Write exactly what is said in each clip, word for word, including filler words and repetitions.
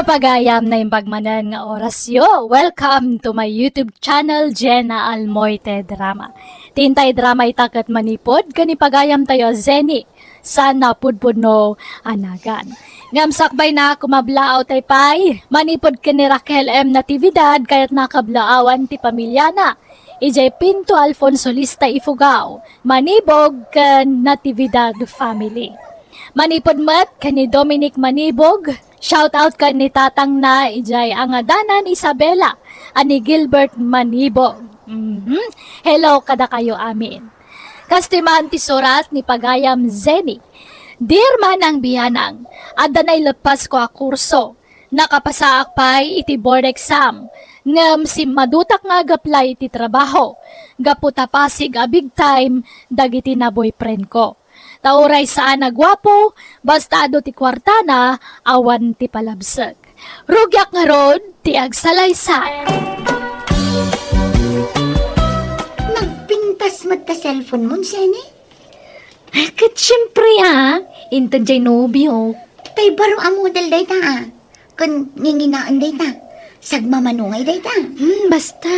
Pagayam, naimbag manen nga orasyo. Welcome to my YouTube channel, Jenna Almoite Drama. Ti intay drama ita ket manipud ken ni pagayamtayo a Zenny, saan a pudpudno a nagan. Ngem sakbay na kumablaaw tay pay, manipud ken ni Raquel M. Natividad, kayatna kablaawan ti pamiliana idiay Pinto Alfonso Lista, Ifugao, Manibog ken Natividad family. Manipud met ken ni Dominic Manibog, shout out ken ni tatangna idiay angadanan Isabela a ni Gilbert Manibog. Mhm. Hello kadakayo amin. Kastoy man ti surat ni pagayam Zenny. Dear Manang Bianang, adda naileppasko a kurso. Nakapasaak pay iti board exam, ngem simmadutak nga ag-apply iti trabaho gapu ta pasig a big time dagiti na-boyfriend ko. Ta uray saan a guapo, basta adu ti kuartana, awan ti palabsek. Rugiak ngarud ti agsalaysay. Nagpintas met ta cellphone mo, Zenny? Ah, ket siempre, ah. Inted jay nobio. Tay baro a model dayta, ah. Ken nginginaen dayta. Sagmamano ngay dayta. Hmm, basta.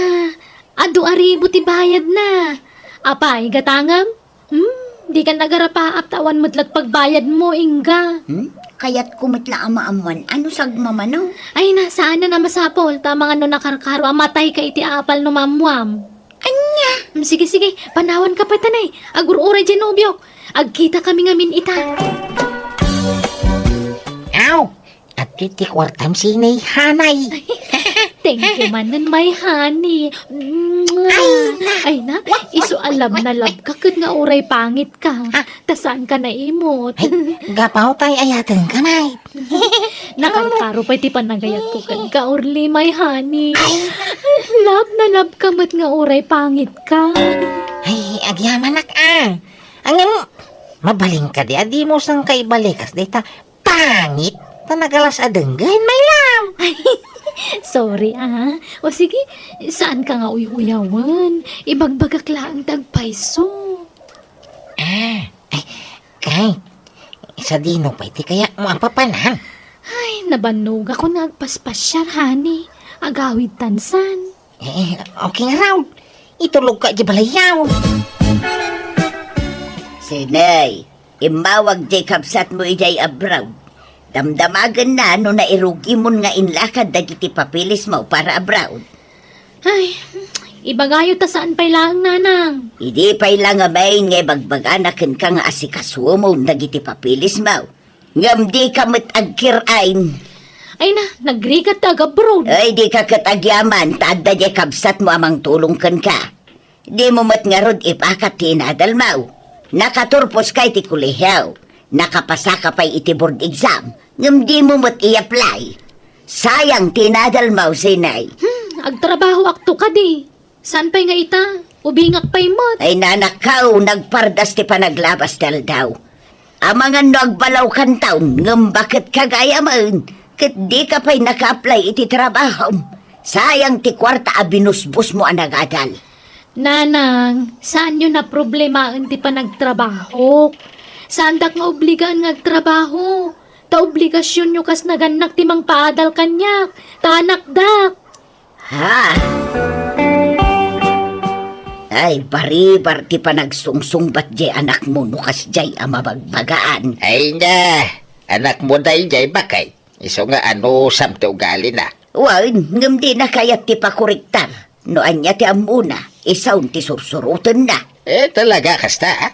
Adu a ribu ti bayadna. Apay, gatangem? Hmm, dika nagarapaap ta awan met la pagbayadmo, ingga. Hmm? Kayatko met la a maammuan a no sagmamano. Ay na, saanen a masapul, ta amangan no nakarkaro a matayka iti apal no maammuam. Ania? Hmm, sige, sige, panawanka pay tanay. Agur-uray jay nobiok. Agkitakami ngamin ita. Aw, adtoy ti kuartam, Zenny, hanay. Thank you manen, my honey. Ay na. Ay na, isu a love na love ka ket nga uray pangit ka. Ah. Ta saan ka naimot? Ay, gapu ta ay-ayatenka, nay. Nakarkaro pay ti panagayatko kenka, Orly, my honey. Love na love ka met nga uray pangit ka. Ay, agyamanak, ah. Ngem, mabalin kadi a dimo sangka ibalikas dayta pangit ta nagalas a denggen, my love. Sorry, ah. O sige, saan ka nga uy-uyawen? Ibagbagak laeng ti agpayso. Ah, ay, kay, sadino pay ti kayatmo a papanan? Ay, nabannogakon nga agpaspasiar, honey. Agawid tansan. Eh, okay nga raw. Itulogka di balayyo. Zenny, immawag jay kabsatmo idiay abroad. Damdamagenna no nairugimon nga inlakad dagiti papeles mo para abroad. Ay, ibagayo ta saan pay laeng, nanang. Idi pay la ngamin nga ibagbagana kenka nga asikasuom dagiti papeles mo. Ngem dika met agkir-ain. Ay na, nagrigat ta agabroad. Ay, dika ket agyaman, ta adda jay kabsatmo a mangtulong kenka. Dimo met ngarud ipakat ti inadalmo. Nakaturposka iti kolehiyo. Nakapasaka pay iti board exam. Ngem dimo met i-apply. Sayang ti inadalmo, Zenny. Hmm, agtrabahoakto kadi. Saan pay nga ita? Ubingak pay met. Ay, nanakkaw, nagpardas ti panaglabas ti aldaw. Amangan no agbalawkantaon, ngem baket kagayamen, ket dika pay naka-apply iti trabahom. Sayang ti kuarta a binusbosmo a nagadal. Nanang, saanyo naproblemaen ti panagtrabahok. Saandak nga obligaan nga agtrabaho. Ta obligasionyo kas nagannak ti mangpaadal kaniak. Ta anakdak. Ha? Ay, baribar ti panagsungsungbat jay anakmo no kasjay a mabagbagaan. Ay na, anakmo dayjay, baket. Isu nga anusam ti ugalina. Wen, ngem dina kayat ti pakorektar. No ania ti ammona, isun ti sursurotenna. Eh, talaga kasta, ah?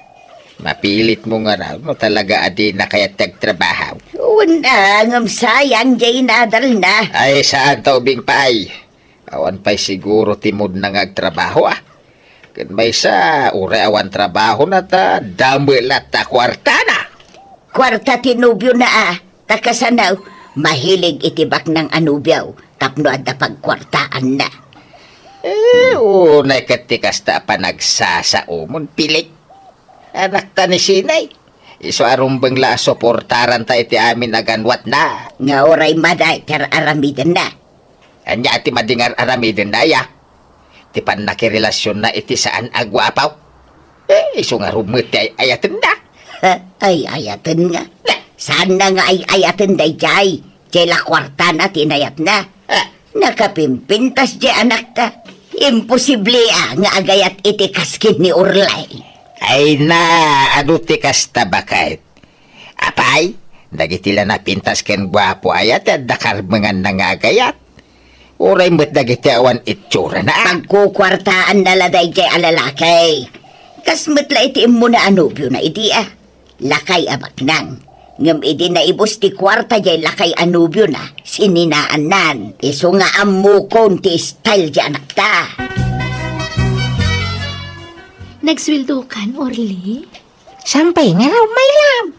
Mapilitmo nga raw no talaga a dina kayat ti agtrabaho. Wen, ah, ngem sayang jay inadalna. Ay, saan ta ubing pay. Awan pay siguro ti moodna nga agtrabaho, ah. Ken maysa, uray awan trabahona ta dame latta kuartana. Kuarta ti nobiona, ah. Ta kasano, mahilig iti baknang a nobio tapno adda pagkuartaanna. Eh, unay ket ti kasta a panagsasaomon, pilik. Anakta ni Zenny. Isu a rumbeng la a suportaranta iti amin a ganwatna. Nga uray madi ti ar-aramidenna. Ania ti madi nga ar-aramidenna, aya? Ti pannakirelasionna iti saan a guapo? Eh, isu ngarud met ti ay-ayatenna. Ay-ayaten nga. Saanna nga ay-ayaten dayjay. Diay la kuartana ti inayatna. Ah. Nakapimpintas diay anakta. Imposible a nga agayat iti kas ken ni Orly. Ay na, adu ti kasta baket. Apay, dagiti la napintas ken guapo aya ti adda karbenganna nga agayat? Uray met dagiti awan itsurana, a? Pagkukuartaanna la daydiay a lalaki. Kas met la iti immuna a nobiona idi, a. Lakay a baknang. Ngem idi naibus ti kuarta diay lakay a nobiona, sininaannan. Isu nga ammokon ti style diay anakta. Nagsueldokan, Orly? Saan pay ngarud, my love?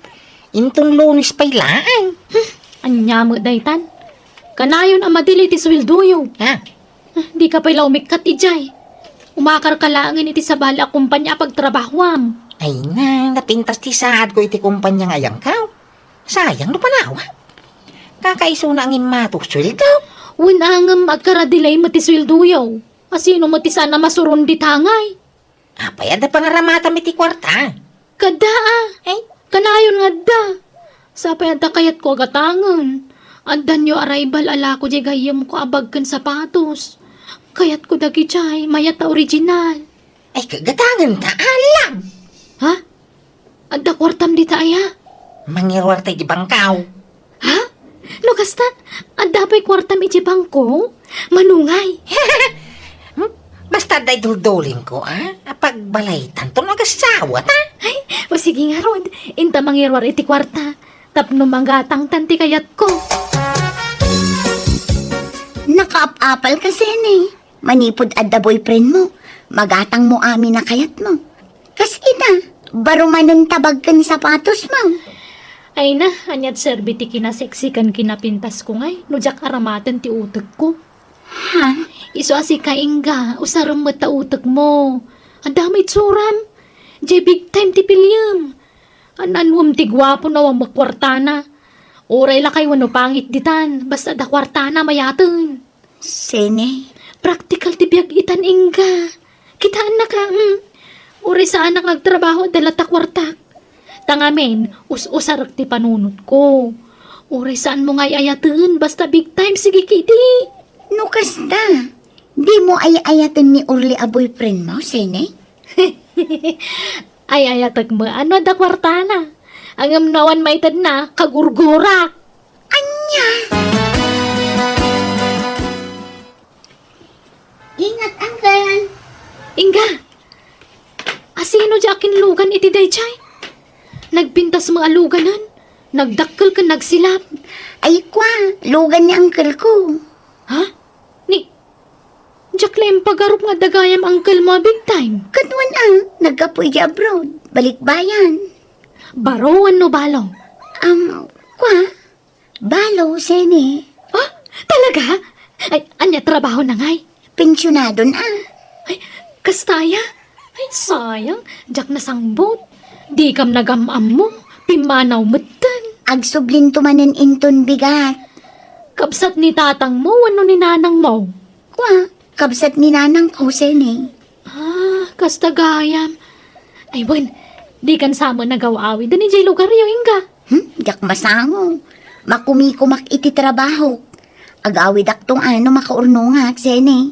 Inton Lunes pay laeng. Hmm, ania met daytan? Kanayon a madili ti sueldoyo. Ha? Ah, dika pay la umikkat idiay. Umakarka laengen iti sabali a kompania a pagtrabahoam. Ay na, napintas ti saadko iti kompania nga ayangkaw. Sayang no panawa. Kakaisuna a ngimmato sueldo. Wen a ngem agkara-delay met ti sueldoyo. Asino met ti saan a masuron ditay? Apay, adda pangaramatam iti kuarta? Adda, a. Ay. Kanayon nga adda. Sapay adda kayatko a gatangen. Addanyo arrival a lako diay gayyemko a bag ken sapatos. Kayatko dagidiay, mayat a original. Ay, ka-, gatangenta, alam. Ha? Adda kuartam dita aya? Mangiruar ta iti bangkaw. Ha? No kasta, adda pay kuartam iti bangko? Manungay. Hmm? Basta adda iduldulingko, a? Apagbalaytanto no agassawa ta. Ay, o sige ngarud, inta mangiruar iti kuarta. Tapno magatangtan ti kayatko. Nakaap-apal ka, Sene. Manipud adda boyfriend mo, magatang mo amin a kayat mo. Kas ita, baro manen ta bag ken sapatos mo. Ay na, aniat serbi ti kinasexy ken kinapintas ko ngay, no diak aramaten ti utek ko. Ha? Isu a sika, Inga, usarem met ta utek mo. Adda met itsuram. Diay big time ti piliem. An-anuem ti guapo no awan met kuartana. Uray lakay wenno pangit ditan, basta adda kuartana mayaten. Sene? Praktikal ti biag itan, Inga. Kitaennaka, mm. Uray saanak nga agtrabaho, adda latta kuartak. Ta ngamin, us-usarek ti panunotko. Uray saanmo nga ay-ayaten, basta big time, sige ketdi. No kasta, dimo ay-ayaten ni Orly a boyfriend mo, Sene? Ay-ayatek met no adda kuartana. Ngem no awan maitedna, kagurgurak. Ania? Ingat, Uncle. Inga, asino diay akinlugan iti daydiay? Nagpintas met a luganen, nagdakkel ken nagsilap. Ay, kua, lugan ni uncle ko. Ha? Ni, diak la impagarup nga adda gayam uncle mo a big time. Ket wen a, naggapu idiay abroad, balikbayan. Baro wenno balo? Am, kua, balo, Sene. Ah, talaga? Ay, ania trabahona ngay? Pensionadon a. Ay, kasta aya? Ay, sayang, diak nasangbut. Dikam nagam-ammo, pimmanaw metten. Agsublinto manen inton bigat. Kabsat ni tatangmo wenno ni nanangmo? Kua, kabsat ni nanangko, Sene. Ah, kasta gayam. Ay, wen, dikan sa met nagaw-awiden idiay lugaryo, Inga? Hmm, diak masango. Makumikumak iti trabahok. Agawidakto nga no makaurnongak, Sene.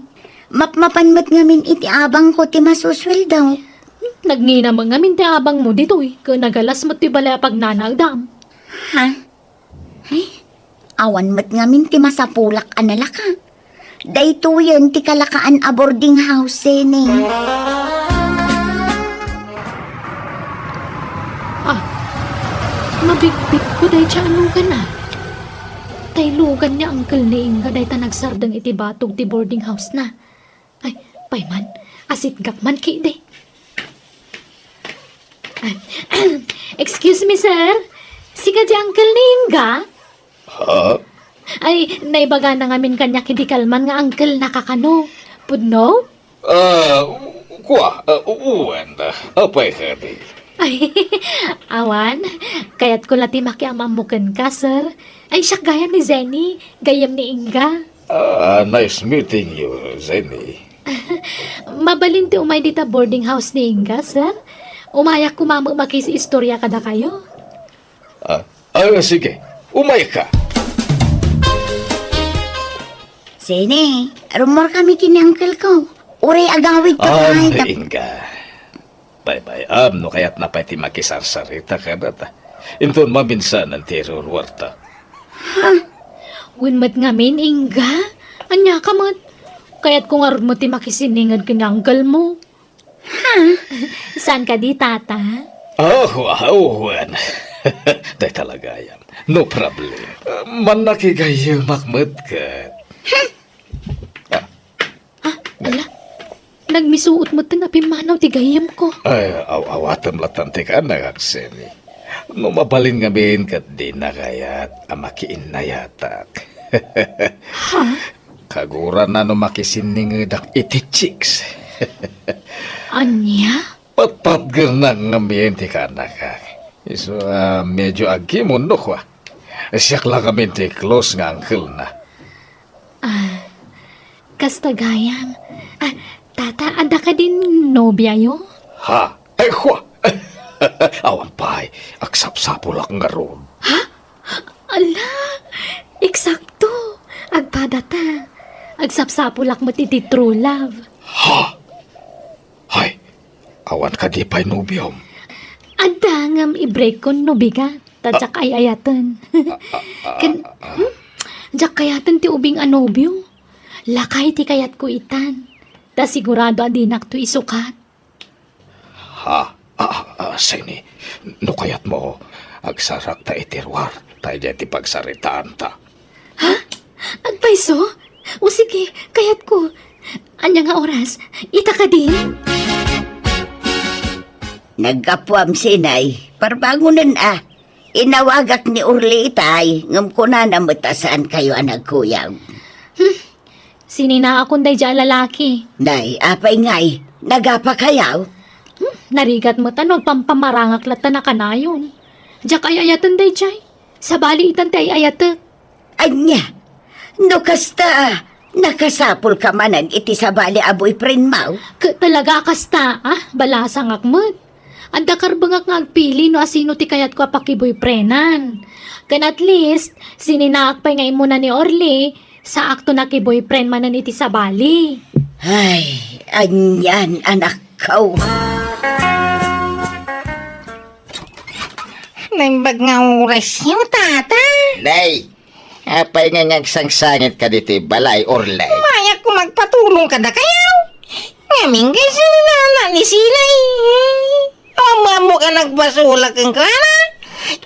Mapmapan met ngamin iti abangko ti masusueldo. Hmm, nagngina met ngamin ti abangmo ditoy, ket nagalas met ti balay a pagnanaedam. Ha? Ay, awan met ngamin ti masapulak a nalaka. Daytoyen ti kalakaan a boarding house, Sene. Ah, mabigbigo dayta a lugan a. Tay lugan ni uncle ni Inga dayta nagsardeng iti batog ti boarding house na. Ay, pay man, asitgak man ketdi. Excuse me, sir. Sika di uncle ni Inga? Ha? Ay, naibagana ngamin kaniak idi kalman nga uncle na kakano. Pudno? Ah, kua, ah, wen, ah, apay kadi? Ay, awan. Kayatko la ti makiam-ammo kenka, sir. Ay, siak gayam ni Zenny, gayyem ni Inga. Ah, nice meeting you, Zenny. Mabalin ti umay dita boarding house ni Inga, sir? Umayak koma met makiistorya kadakayo. Ah, ah, sige. Umayka. Sini, rummuar kami ken ni uncle ko. Uray agawid ka. Am, pay, tap- Inga. Baybay-am no kayatna pay ti makisarsarita kadata. Inton maminsanan ti iruruarta. Ha? Wen met ngamin, Inga? Ania ka met? Kayatko ngarud met ti makisinninged ken ni uncle mo. Ha? Saan kadi, Tata? Oh, wow, wen. Dayta la gayam. No problem. Mannakigayyemak met ket. Ah, ala. Nagmisuot met a pimmanaw ti gayyemko. Ay, aw-awatem latta ti kaannak, Seni. No mabalin ngamin ket dina kayat a makiinnayatak. Ha? Kagurana no makisinningedak iti chicks. Ania? Patpatgernak ngamin ti kaannak. Isu a medyo agkimon no kua. Siak la ngamin ti close nga uncle-na. Ah, kasta gayam. Ah, Tata, adda kadin nobiayo? Ha? Ay, kua! Awan pay, agsapsapulak ngarud. Ha? Ala, eksakto. Agpadata. Agsapsapulak met iti true love. Ha? Hay, awan kadi pay nobiom? Adda ngem i-break-kon no bigat, ta diak ay-ayaten. Ken, hmm? Diak kayaten ti ubing a nobio. Lakay ti kayatko itan. Ta sigurado a dinakto isukat. Ha? Ah, ah, Seni, no kayatmo, agsarakta iti ruar, ta idiay ti pagsaritaanta. Ha? Agpayso? O sige, kayatko. Ania nga oras? Ita kadi? Naggapuam, Seni. Parbangonen a. Inawagak ni Orly itay, ngem kunana met a saankayo a nagkuyog. Hmm. Sininaakon daydiay a lalaki. Nay, apay ngay, nagapakayaw? Hmm, narigat met a no agpampamarangak latta a kanayon. Diak ay-ayaten daydiay. Sabali itan ti ay-ayatek. Ania? No kasta, nakasapulka manen iti sabali a boyfriendmo? Ket talaga a kasta, ah, balasangak met. Adda karbengak nga agpili no asino ti kayatko a pakiboyfriendan. Ken at least, sininaak pay nga immuna ni Orly, saakton a kiboyfriend manen iti sabali. Ay, anian, anakko. Naimbag nga orasyo, Tata. Nay, apay nga ngagsangsangit ka ditoy balay, Orly? Mayak ko magpatulong kadakayo. Ngamin kay sinana ni Seni. Ammok a nagpasulak kenkuana.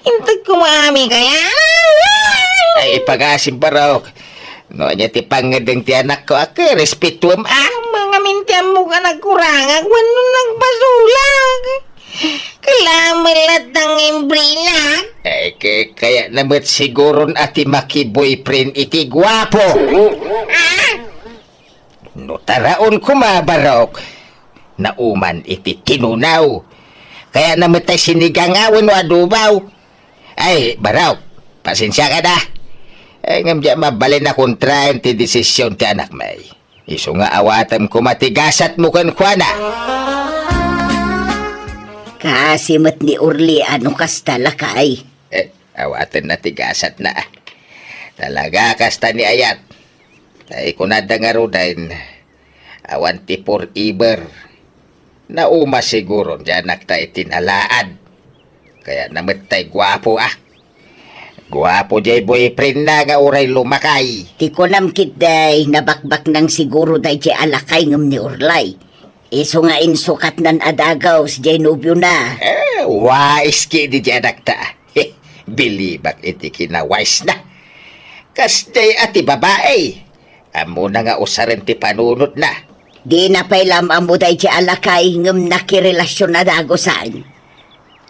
Inted ko maami kayana. Ay, ipagasim, Barok. No ania ti pangngedeng ti anakko a ket respetuem a. Ammok ngamin ti ammok a nagkurangak wenno nagpasulak. Kailangan met latta nga imbrinak. Ay, kay, kayatna met siguron a ti makiboyfriend iti guapo. Ah? No taraon koma, Barok, nauman iti tinunaw. Kayatna met tay sinigang a wenno adobo. Ay, Barok, pasensiaka da. Ay, ngem diak mabalin a kontraen ti desisyon ti anakmi. Isu nga awatem koma ti gasatmo kenkuana. Kaasi met ni Orly a no kasta, lakay. Eh, awatenna ti gasatna. Talaga kasta ni ayat. Ay, kunada ngaruden, awan ti forever. Nauma siguron ti anakta iti nalaad. Kayatna met tay guapo, ah. Guapo jay boyfriendna nga uray lumakay. Ti kunam ketdi, nabakbaknang siguro dayjay a lakay ngem ni Orly. Isu nga insukatnan a dagus jay nobiona. Eh, wais ketdi jay anakta. Bilibak iti kinawaisna. Kasjay a ti babai. Ammona nga usaren ti panunotna. Dina pay la am-ammo dayjay a lakay ngem nakirelasyon a dagusan.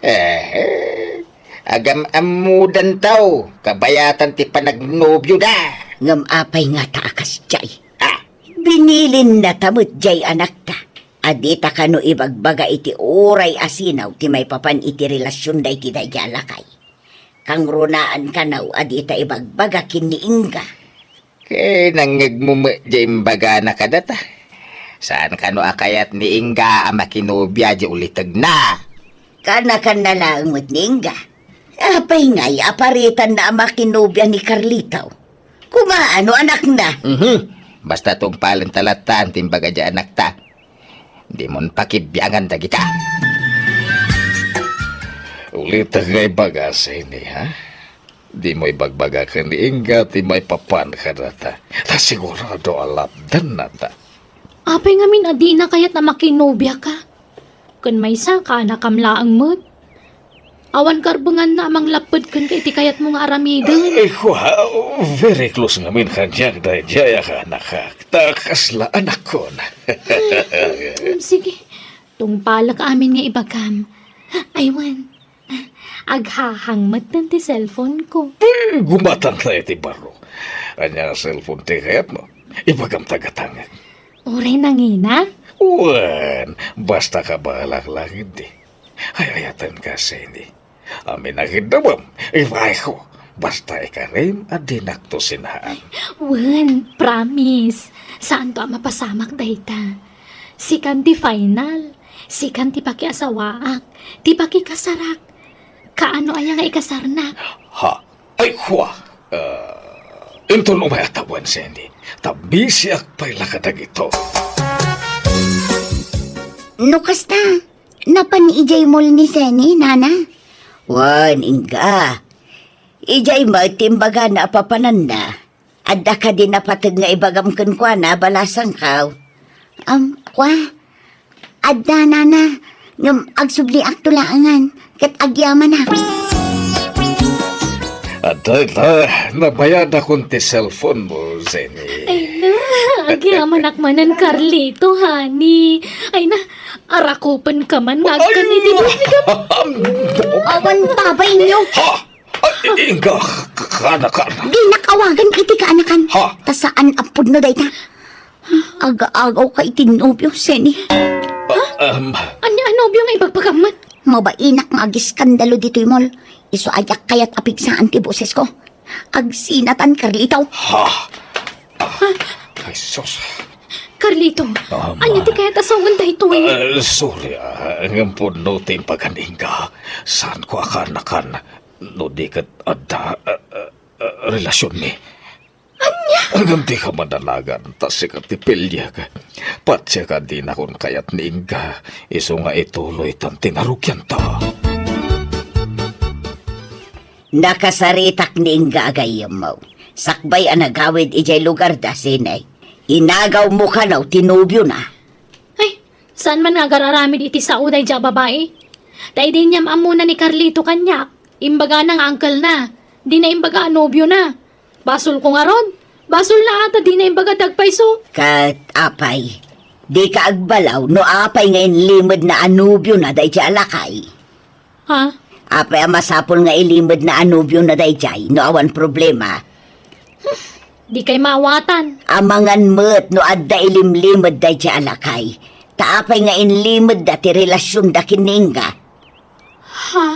Eh, agam-ammodanto, kabayatan ti panagnobioda. Ngem apay ngata a kasjay? Ah. Binilinna ta met jay anakta a dita kano ibagbaga iti uray a sinaw ti maipapan iti relasion daydi daydi a lakay. Kangrunaan kano a dita ibagbaga ken ni Inga. Ket nangngegmo met jay imbagana kadata. Saan kano a kayat ni Inga a makinobia jay ulitegna? Kanakanna laeng met ni Inga. Apay ngay a paritanna a makinobia ni Carlito? Kumaano, anakna? Mhm. Basta tungpalenta latta ti imbaga diay anakta. Dimon pakibiangan dagita. Ulitek nga ibaga, Seni, ha? Dimo ibagbaga ken ni Inga ti maipapan kadata. Ta sigurado a lapdennata. Apay ngamin a dina kayat a makinobia ka? Ken maysa, kaanakam laeng met. Awan karbenganna a manglapped kenka iti kayatmo nga aramiden. Eh, kua, very close ngamin kaniak daydiay a kaanakak. Ta kasla anakkon. Mm, sige. Tungpalek amin nga ibagam. Ay, wen. Aghahang metten ti cellphone ko. Eh, gumatanta iti baro. Ania nga cellphone ti kayatmo? Ibagam ta gatangek. Uray nangina? Wen, basta kabaelak laeng idi. Ay-ayatenka, Seni. Amin a kiddawem, ibaeko. Basta ikarim a dinakto sinaan. Wen, promise. Saanto a mapasamak dayta. Sikan ti final. Sikan ti pakiasawaak. Ti pakikasarak. Kaano aya nga ikasarnak? Ha? Ay, kua. Ah, inton umay a tawen, Seni. Ta bisiak pay la kadagito. No kasta, napan idiay mall ni Seni, nana? Wen, Inga. Idiay met ti imbagana a papananna. Adda kadi napateg nga ibagam kenkuana a balasangko? Am, kua? Adda, nana. Ngem agsubliakto laengen, ket agyamanak. Adda ita, nabayadakon ti cellphone mo, Seni. Ay na, agyamanak manen, Carlito, honey. Ay na, arakupenka man nga agkan iti Ay, bibigam. Awan babainyo. Ha? Ay, Inga, kaanakan. Dinak awagan iti kaanakan. Ha? Ta saan a pudno dayta. Aga-agaw ka iti nobio, Seni. Ah, um, Ania a nobio nga ibagbagam met? Mabainak nga agiskandalo ditoy mall. Isu a diak kayat a pigsaan ti bosesko. Agsinatan, Carlito. Ha? Ah, ay, sus. Carlito, Ama. Ania ti kayat a sawen daytoy? Ah, sorry, ah, ngem pudno ti impagan, Inga. Saanko a kaanakan no di ket adda, ah, ah, ah, relasionmi. Ania? Ngem dika madanagan, ta sika ti piliek. Patiek a dinakon kayat ni Inga, isu nga ituloytan ti narugianta. Nakasaritak ni Inga a gayyemmo. Sakbay a nagawid idiay lugarda, Seni. Inagawmo kano ti nobiona. Ay, saan man nga agar-aramid iti sao daydiay a babai. Ta idi inyam-ammona ni Carlito kaniak, imbagana nga uncle-na, dina imbaga a nobiona. Basolko ngarud, basolna a ta dina imbaga ti agpayso. Ket apay, dika agbalaw no apay nga inlimedna a nobiona daydiay a lakay? Ha? Apay a masapul nga ilimedna a nobiona daydiay no awan problema? Dikay maawatan. Amangan met no adda ilimlimed daydiay a lakay. Ta apay nga inlimedda ti relasionda ken ni Inga? Ha?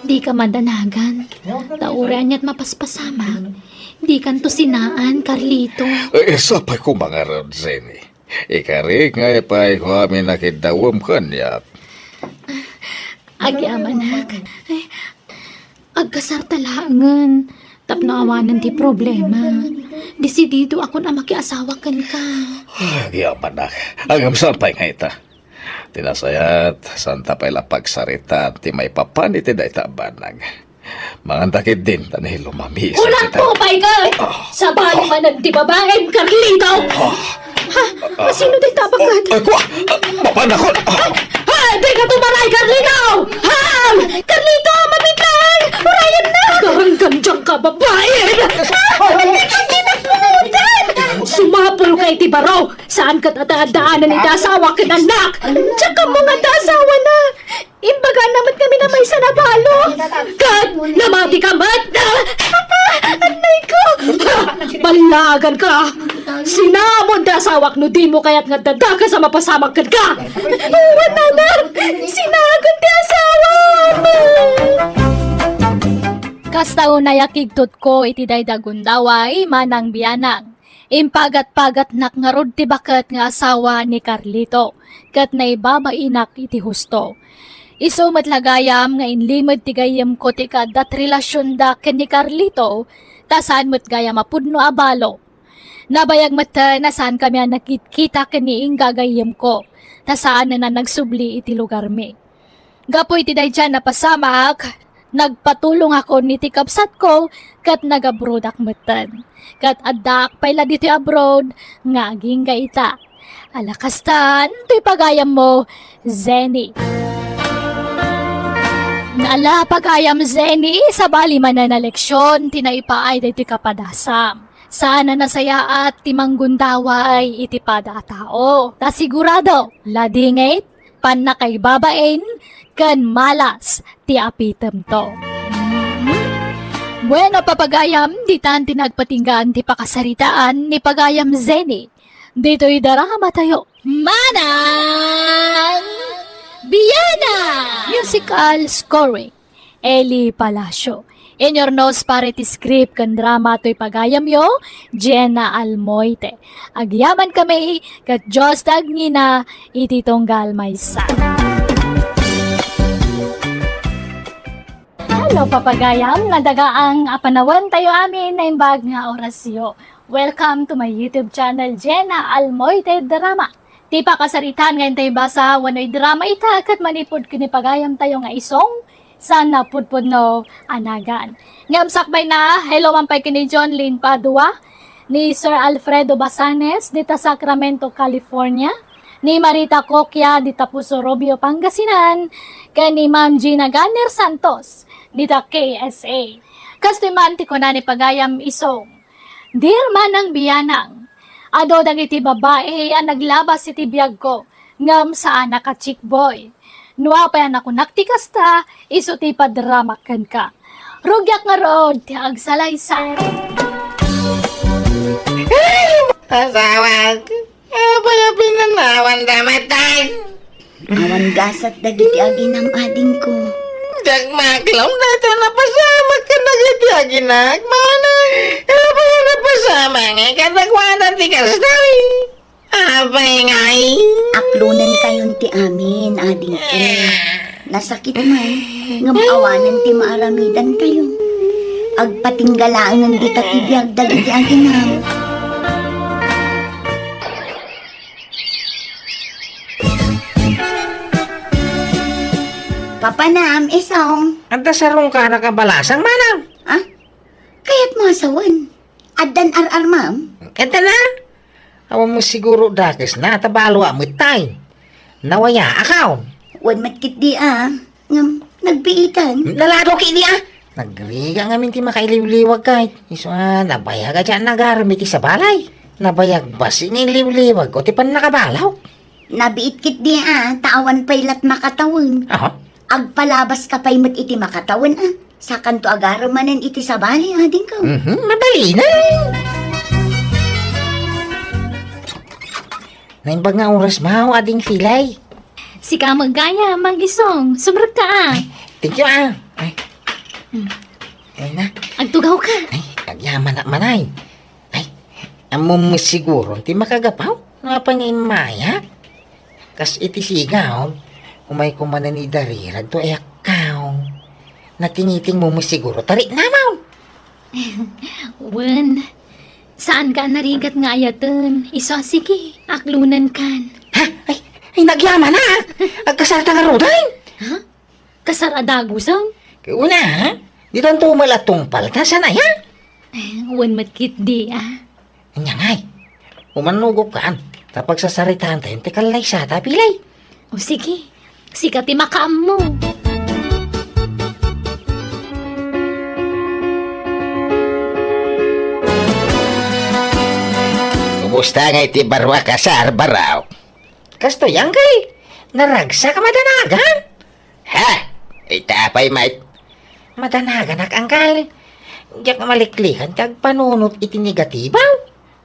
Dika madanagan. Ta uray ania't mapaspasamak, dikanto sinaan, Carlito. Eh, sapay koma ngarud, Seni. Ikarik nga ipayko amin a kiddawem kaniak. Agyamanak. Ay, agkasarta laengen tapno awanen ti problema. Desididoakon a makiasawa kenka. Agyamanak. Ngem saan pay nga ita? Ti nasayaat, saanta pay la pagsaritaan ti maipapan iti dayta a banag. Manganta ketdin, ta nailumami. Ulat mo pay ket! Ah. Sabali manen ti babaem, Carlito! Ah. Ha? Sino dayta a baket? Ay, kua! Mapanakon! Ah. Ha? Dika tumaray, Carlito! Ha? Carlito, mabitlang! Urayennak! Daranggan diay ka, babae! Sumapulka iti baro! Saan ket a addaanen iti asawa ken annak? Diak ammo nga adda asawana. Imbagana met ngamin a maysa a balo. Ket namatika met. Anayko! Ballaganka! Sinamon ti asawak no dimo kayat nga adda dakes a mapasamak kenka! Wen, anak! Sinaagek ti asawam! Kasta unay a kigtotko iti dayta a gundaway, Manang Bianang. Impagat-pagatnak ngarud ti baket nga asawa ni Carlito, ket naibabainak iti husto. Isu met la gayam nga inlimed ti gayyemko ti kaadda ti relasionda ken ni Carlito, ta saan met gayam a pudno a balo. Nabayag metten a saankami a nagkitkita ken ni Inga a gayyemko, ta saanen a nagsubli iti lugarmi. Gapu iti daydiay a napasamak, nagpatulongakon iti kabsatko ket nag-abroadak metten. Ket addaak pay la ditoy abroad nga agingga ita. Ala kastan, toy pagayammo, Zenny. Ala pagayam, Zenny, sabali manen a leksion ti naipaay daytoy kapadasam. Saan a nasayaat ti manggundaway iti pada a tao. Ta sigurado, ladingit, pannakaibabain, ken malas ti apitemto. Bueno, papagayam, ditan ti nagpatinggaan ti pakasaritaan ni pagayam Zenny. Ditoy drama tayo. Manang Biana! Musical scoring. Eli Palacio. Inyurnos para iti script ken drama toy pagayamyo, Jenna Almoite. Agyaman kami, ket Dios ti agngina iti tunggal maysa. Hello, papagayam, nadagaang a panawen tayo amin naimbag nga orasyo. Welcome to my YouTube channel, Jenna Almoite Drama. Ti pakasaritaan nga intay basa wenno idrama ita ket manipud ken ni pagayam tayo nga isong saan a pudpudno a nagan. Ngem sakbayna, hello man pay ken ni John Lynn Padua, ni Sir Alfredo Basanes, dita Sacramento, California, ni Marita Coquia, dita Puso Rubio, Pangasinan, ken ni Ma'am Gina Ganner Santos, dita K S A. Kastoy man ti kuna ni pagayam isong, Dear Manang Bianang, adu dagiti babai a naglabas iti biagko, ngem saanak a chick boy. No apay a nakunak ti kasta, isu ti padramak kenka. Rugiak ngarud ti agsalaysay. Asawak, apay a pinanawanda metten? Awan gasat dagiti aginam, adingko. Diak maklon dayta napasamak ken dagiti aginak, manang. Apay a napasamak nga kadakuada ti kasta? Apay ngay? Aklonentayon ti amin, adingko. Nasakit man, ngem awanen ti maaramidantayo. Agpatinggalaengen dita ti biag dagiti aginam. Papanam, isong. Adda sarungkanak a balasang, manang? Ah? Kayatmo a sawen? Addan ar-armam? Adda na. Awan mo siguro dakes na, ta balo a met tay. Nawaya, akaw? Wen met ketdi a. Ngem, nagbiitan. Nalado ketdi a. Nagrigat ngamin ti makailiwliwag kay. Isu a, nabayag a diak nagarem iti sabali. Nabayag bassit nga iliwliwagko ti pannakabalak. Nabiit ketdi a, ta awan pay lat makatawen. Aha. Agpalabaska pay met iti makatawen a. Sakanto agarumanen iti sabali, adingko. Mhm, mabalinen. Naimbag nga oras maw, ading Filay. Sika met gayam, Mangisong. Sumrekka a. Ay, thank you a. Ay. Hmm. Ay na. Agtugawka. Ay, agyamanak man ay. Ay, ammom met siguro ti makagapu no apay nga immayak. Kas iti sigaw, umayko manen idarirag to ayakkaw. Natingitingmo met siguro, tariknamon. Wen, saanka a narigat nga ayaten. Isu a, sige, aklonenkan. Ha? Ay, ay, nagyamanak. Agkasarta ngaruden. Ha? Kasar a dagusen? Ket una, ha? Ditanto met la tungpal, ta saan aya? Eh, wen met ketdi a. Ania ngay? Umanugopkan, ta pagsasaritaantayon ti kallaysata, Filay. O sige, sika ti makaammo. Kumusta ngay ti baro a kasar, baro? Kastoy, angkel. Naragsak a madanagan. Ha? Ita pay met. Madanaganak, angkel. Diak maliklikan ti agpanunot iti negatibo.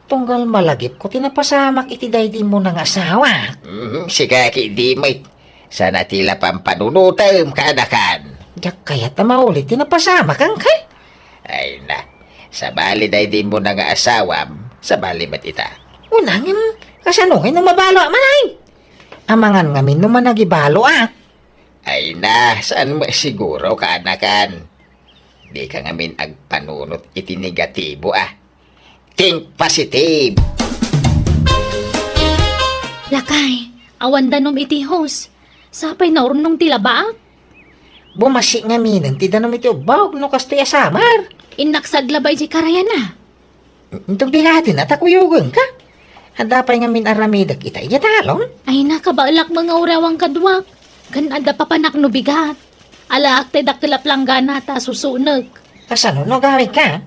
Tunggal malagipko ti napasamak iti daydi muna nga asawa. Mm, sika ketdi met. Sana ti la pampanunotem kanakan. Diak kayat a maulit ti napasamak, angkel. Ay na, sabali daydi muna nga asawam, sabali met ita. Una ngem, kasano ngay no mabalo a manay? Amangan ngamin no managibalo a. Ay na, saan mo siguro kaanakan? Di ka ngamin agpanunot iti negatibo, ah. Think positive. Lakay, awan danom iti hose. Sapay naurnong ti labaak. Bumasi ngaminen ti danom iti ubbog no kastoy a summer. Innak saglabay di karayana. Inton bigatin a ta kuyogenka. Adda pay ngamin aramidek ita idiay talon? Ay, nakabaelak nga uray awan kaduak. Kan adda papanak no bigat. Alaak ti dakkel a planggana ta susunek. Kasano no agawidka?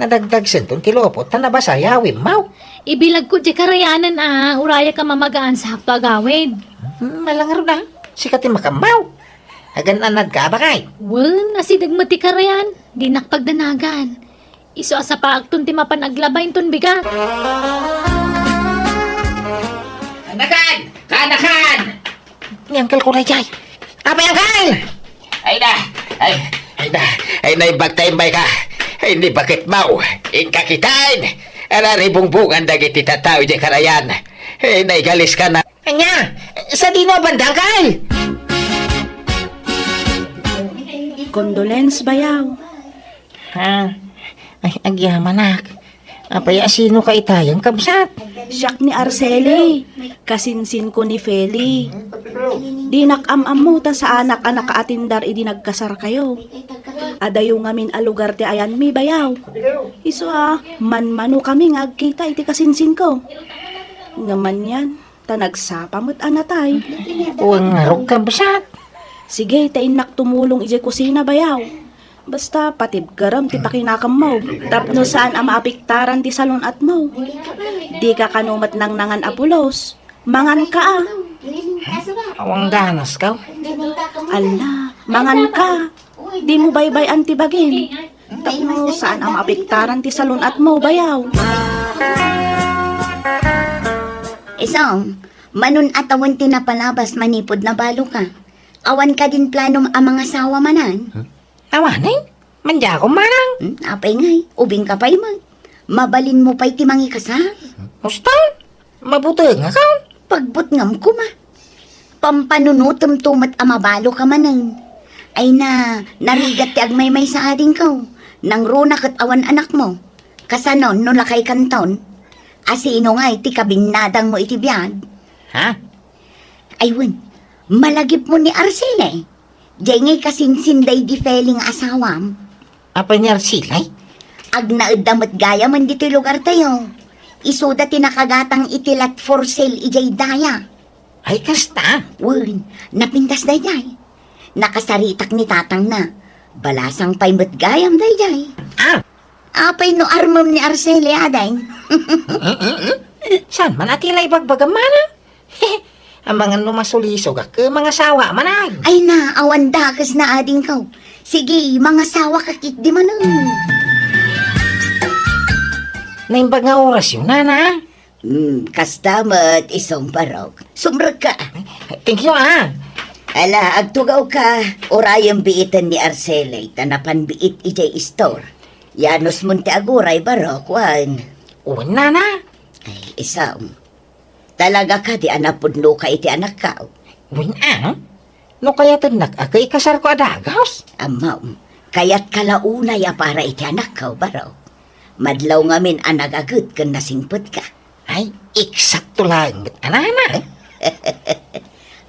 Nadagdagsenton ti lupot ta nabasa yawimmaw. Ibilagko di karayanan a, urayak a mamagaan sa hakto agawid. Hmm, malangarod a. Sika ti makammaw. Agan-anadka a bakay. Wen, asideg met ti karayan. Dinak pagdanagan. Isu a sapaakton ti mapan aglabay inton bigat. Kaanakan! Kaanakan! Ni Uncle ko daydiay. Apay, Uncle! Ay na! Ay, ay na! Ay, naimbag ta immayka! Ay, ni baketmaw! Inka kitain! Ala, ribungbungan dagiti tattao idiay karayan! Ay, naigaliska na! Ania? Sadino a banda, Uncle? Condolence, bayaw. Ha? Ay, agyamanak. Apay, asino ka itayen, kabsat? Siak ni Arceli, kasinsinko ni Feli. Dinak am-ammo ta saanak a nakaatindar idi nagkasarkayo. Adayo ngamin a lugar ti ayanmi, bayaw. Isu a, manmano kami nga agkita iti kasinsinko. Ngem anian, ta nagsapa met a natay. Wen ngarud, kabsat. Sige, ta innak tumulong idiay kusina, bayaw. Basta, patibkerem ti pakinakemmo tapno saan a maapektaran ti salun-atmo. Dika kano met nangnangan a pulos. Manganka a. Awan ganaska. Ala, manganka. Dimo baybay-an ti bagim. Tapno saan a maapektaran ti salun-atmo, bayaw. Isong, manon a tawen ti napalabas manipud nabaloka. Awan kadin planom a mangasawa manen? Awanen? Mandiakom manang? Hmm, apay ngay, ubingka pay met. Mabalinmo pay ti mangikasar. Muston? Mabutengakon? Pagbutngam koma. Pampanunotemto met a mabaloka manen. Ay na, narigat ti agmaymaysa adingko. Nangruna ket awan anakmo. Kasanon no lakaykanton? Asino ngay ti kabinnadangmo iti biag? Ha? Ay wen, malagipmo ni Arceli. Diay ngay kasinsin daydi Feli nga asawam. Apay ni Arceli? Agnaedda met gayamen ditoy lugartayo. Isuda ti nakagatang iti lot for sale idiay daya. Ay, kasta? Wen, napintas daydiay. Nakasaritak ni tatangna. Balasang pay met gayam daydiay. Ah! Apay no armem ni Arceli, ading? Saan man a ti la ibagbagam, manang? Amangan no masulisogak, mangasawa manen. Ay na, awan dakes na adingko. Sige, mangasawaka ketdi manen. Naimbag nga orasyo, nana. Hmm, kasta met, isong barok. Sumrekka. Thank you, ah. Ala, agtugawka. Urayem biiten ni Arceli, ta napan biit idiay store. Yanusmon ti aguray, barok, wen. Wen, nana. Ay, isong. Talaga kadi a napudnoka iti anakko? Wen, ah. No kayatennak a ikasarko a dagus? Ammom, kayatka la unay a para iti anakko, barok. Madlaw ngamin a nagaget ken nasingpetka. Ay, eksakto laeng met a nana.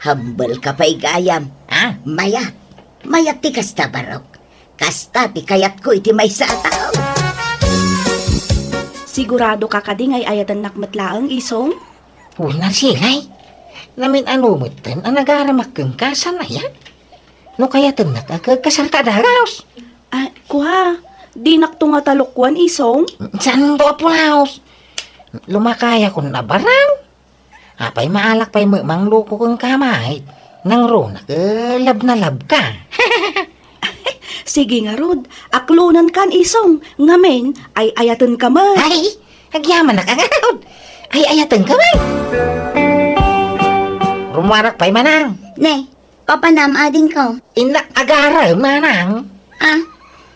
Hambelka pay gayam. Ah? Mayat. Mayat ti kasta, barok. Kasta ti kayatko iti maysa a tao. Siguradoka kadi nga ay-ayatennak met laeng, isong? Wen, Arceli. Namin-ano metten a nagaramak kenka, saan aya? No kayatennak a agkasarka a dagus. Ah, kua, dinakto nga talukwan, isong? Saanto a pulaos? Lumakayakon a barang. Apay, maalak pay met mangluko kenka, mayat. Nangruna ket love na love ka. Sige ngarud, aklonankan, isong, ngamin, ay-ayatenka met. Ay, agyamanak ngarud. Ay-ayatenka met. Rummuarak pay, manang. Ne, papanam adingko. Innak agarem, manang. Ah,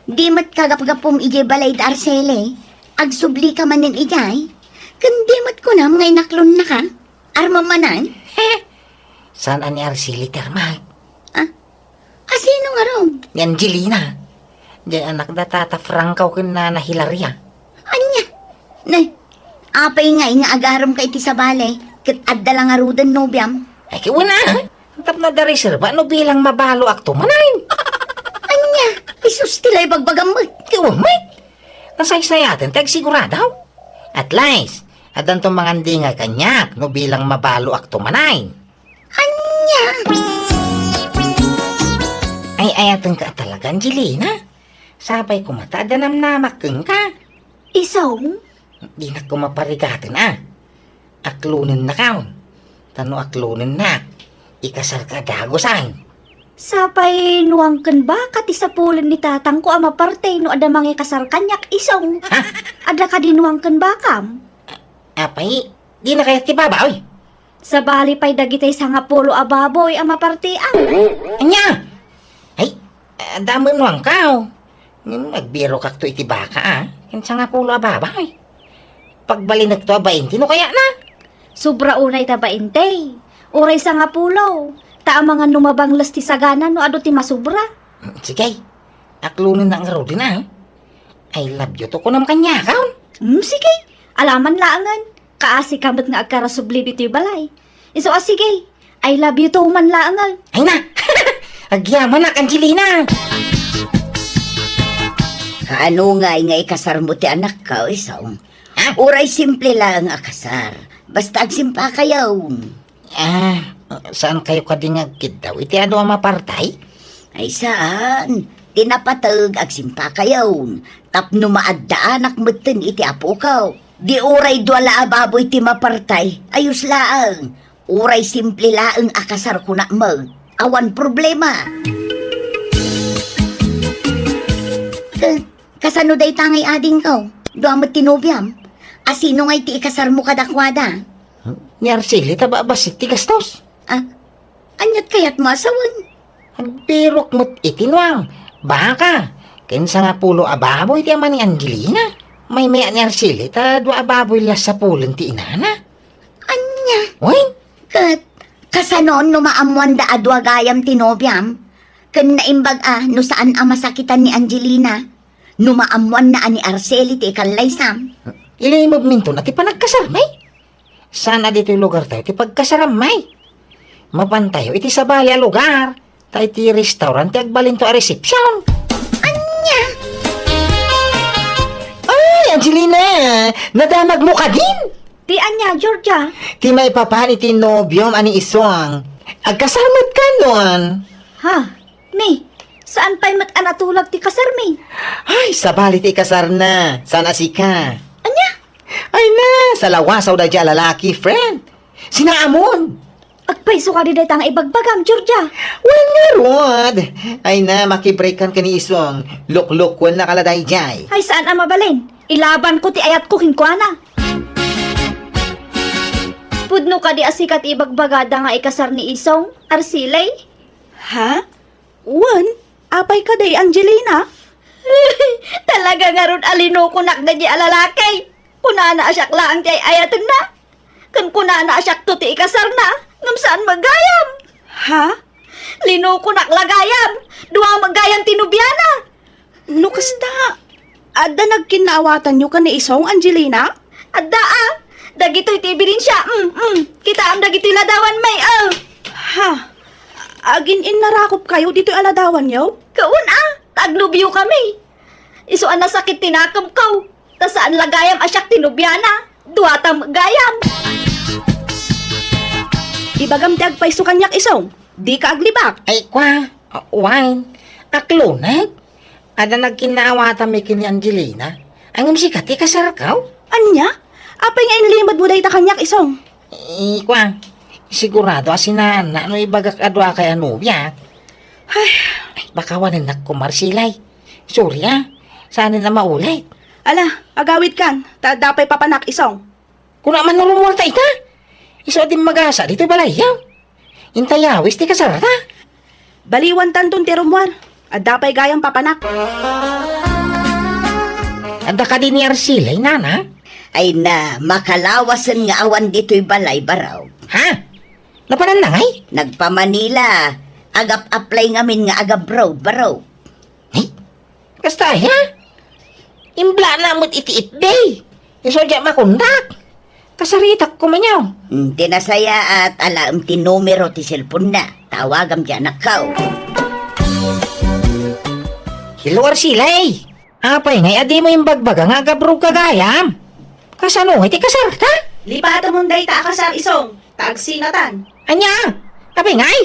di met kagapgapum idiay balay da Arceli. Agsublika manen idiay. Ken di met kunam nga inaklonnaka. Armem manen? Saan a ni Arceli ti armak? Ah, Ngarud? Ni Angelina. Diay anak da Tata Franco ken Nana Hilaria. Ania? Nay, apay ngay nga agarem ka iti sabali, ket adda la ngaruden nobiam? Ay, ket wen a. Tapno adda reserba no bilang mabaloakto manen. Ania? Isus ti la ibagbagam met. Ket wen met. Nasaysayaten ti agsigurado. At least, addanto mangandingay kaniak no bilang mabaloakto manen. Ania? Ay, ayatenka talaga, Angelina. Sapay koma ta adda namnamak kenka. Isong? Dinak koma parigaten a. Aklonennakon. Ta no aklonennak, ikasarka dagusen. Sapay nuang ken baka ti sapulen ni tatangko a maparte no adda mangikasar kaniak, Isong. Ha? Adda kadi nuang ken bakam? Apay, dina kayat ti babaoy? Sabali pay dagiti sangapulo a baboy a mapartian. Ania? Ay, adda met nuangko. Ngem agbirokakto iti baka a, ken sangapulo a baboy. Pagbalinekto a bainte no kayatna. Sobra unay ta bainte. Uray sangapulo. Ta amangan no mabangles ti sagana no adu ti masobra. Sige, aklonennak ngaruden a. I love you to kunam kaniakon. Hmm, sige. Alaman laengen. Kaasika met nga agkarasubli ditoy balay. Isu a sige. I love you too man laengen. Ay na! Agyamanak, Angelina! Kaano ngay nga ikasarmo ti anakko, Isong? Ha? Uray simple laeng a kasar. Basta agsimpakayon. Ah, saan kayo kadi nga agkiddaw iti adu a mapartay? Ay saan. Ti napateg agsimpakayon. Tapno maaddaanak metten iti apoko. Di uray dua la a baboy ti mapartay. Ayos laeng. Uray simple laeng a kasar kunak met. Awan problema. Ket kasano dayta ngay adingko? Dua met ti nobiam. A sino ngay ti ikasarmo kadakuada? Ni Arceli ta ba-, bassit ti gastos. Ah, aniat kayatmo a sawen? Agbirok met iti nuang. Baka, ken sangapulo a baboy ti ama ni Angelina. Maymay-at ni Arceli ta dua a baboy la sapulen ti inana. Ania? Wen? Ket, kasano no maammoanda a dua gayam ti nobiam? Ken naimbag a no saan a masakitan ni Angelina? No maammoanna a ni Arceli ti ikallaysam? Ilimedminton a ti panagkasarmi? Saan a ditoy lugartayo ti pagkasarammi? Mapantayo iti sabali a lugar, ta iti restaurant ti agbalinto a resepsiyon. Ania? Ay, Angelina! Nadamagmo kadin? Ti ania, Georgia? Ti maipapan iti nobiom a ni Isong. Agkasar met kanon. Ha? Ni, saan pay met a natulag ti kasarmi? Ay, sabali ti ikasarna. Saan a sika? Ania? Ay na, salawasaw daydiay a lalaki, friend. Sinaamon. Agpayso kadi dayta nga ibagbagam, Georgia. Wen ngarud. Ay na, makibreakan ken ni Isong. Luklukuennaka la daydiay. Ay, saan a mabalin. Ilabanko ti ayatko kenkuana. Pudno kadi a sika ti ibagbagada nga ikasar ni Isong, Arceli? Ha? Wen, apay kadi, Angelina? Talaga ngarud a linukonak daydiay a lalaki. Kunana a siak laeng ti ay-ayatenna. Ken kunana a siakto ti ikasarna, ngem saan met gayam. Ha? Linukonak la gayam. Dua met gayam ti nobiana. No kasta, adda nagkinnaawatanyo ken ni Isong, Angelina? Adda a. Dagitoy ti ebidensia. Mm, mm. Kitaem dagitoy ladawanmi, a. Ha? Agin-innarakopkayo ditoy a ladawanyo? Kaun a, ta agnobiokami. Isu a nasakit ti nakemko. Ta saan la gayam a siak ti nobiana. Duata met gayam. Ibagam ti agpayso kaniak, Isong. Dika aglibak. Ay, kua, ah, wen, aklonek. Adda nagkinnaawatanmi ken ni Angelina. Ngem sika ti kasarko? Ania? Apay nga inlimedmo dayta kaniak, Isong? Eh, kua, sigurado a sinaanna no ibagak a duakay a nobia. Ay. Ay, baka wanennak koma, Arceli. Sorry, ah. Saanen a maulit. Ala, agawidkan, ta adda pay papanak, Isong. Kuna man no Romualda ita? Isu a dimmagasa ditoy balayyo. Intay awis ti kasarda. Baliwantanton ti Romual. Adda pay gayam papanak. Adda kadi ni Arceli, nana? Ay na, makalawasen nga awan ditoy balay, Barok. Ha? Napananna ngay? Nagpa-Manila. agap-apply ngamin nga agabro, baro. Hey? Kasta, ha? Imblana met iti F B. Isu diay makontak. Kasaritak koma niya. Hmm, ti nasayaat, alaem ti numero ti cellphone na. Tawagam ti anakko. Hello, Arcilay. Apay ngay a dimo imbagbaga nga agabrog ka gayam? Kasano ngay ti kasarta? Lipatemon dayta a kasar, Isong, ta agsinatan. Ania? Apay ngay?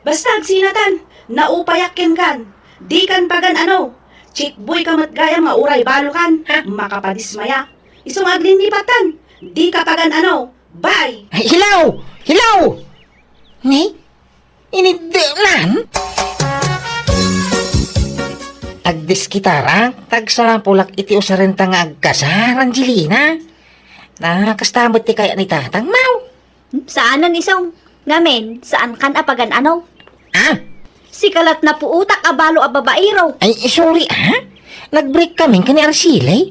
Basta agsinatan, naupayak kenkan. Dikan pagan-ano. Chickboy ka met gayam nga uray balokan. Ha? Makapadismaya. Isu nga agninnipatan. Dika pagan-ano. Bye! Ay, hilaw! Hilaw! Ni? Iniddenan? Agdiskitarak, tagsarapulak iti usarenta nga agkasar, Angelina. Na, kasta met ti kayat ni tatang, maw? Hmm, saanen, Isong. Ngamin, saankan a pagan-ano? Ah? Sika lat napuotak a balo a babaero. Ay, sorry, ah. Nag-break kami ken ni Arcilay.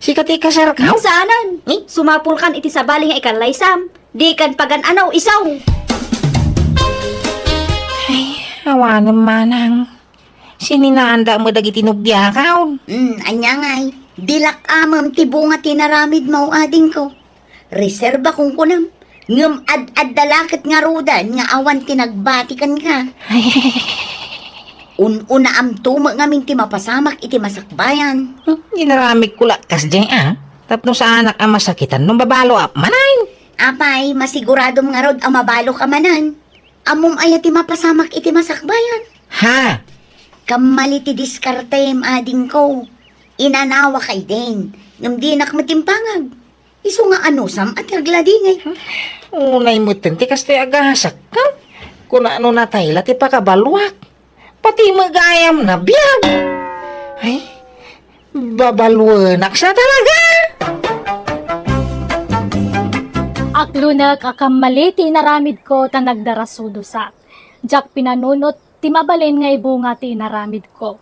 Sika ti kasarkaw? Hmm, saanen? Eh? Sumapulkan iti sabali nga ikallaysam. Dikan pagan-ano, Isong. Ay, awanen manang. Sininaanda met dagiti nobiakaw. Hmm, ania ngay? Dilak amem ti bunga ti naramidmo, adingko. Reserba kunkunam. Ngem ad-adda la ket ngaruden nga awan ti nagbati kenka. Un-unaamto met ngamin ti mapasamak iti masakbayan. Hmm, inaramidko la kasdiay, ah. Tapno saanak a masakitan no mabaloak manen. Apay, masiguradom ngarud a mabaloka manen. Ammom aya ti mapasamak iti masakbayan? Ha? Kammali ti diskartem, adingko. Inanawak ay din, ngem dinak met impangag. Isu nga anusam a ti agladingit. Unay metten ti kastoy a gasak, ha? Kuna no natay la ti pakabaloak. Pati met gayam nabiag. Ay, babaluenak sa talaga. Aklonek a kammali ti inaramidko ta nagdarasudosak. Diak pinanunot ti mabalin nga ibunga ti inaramidko.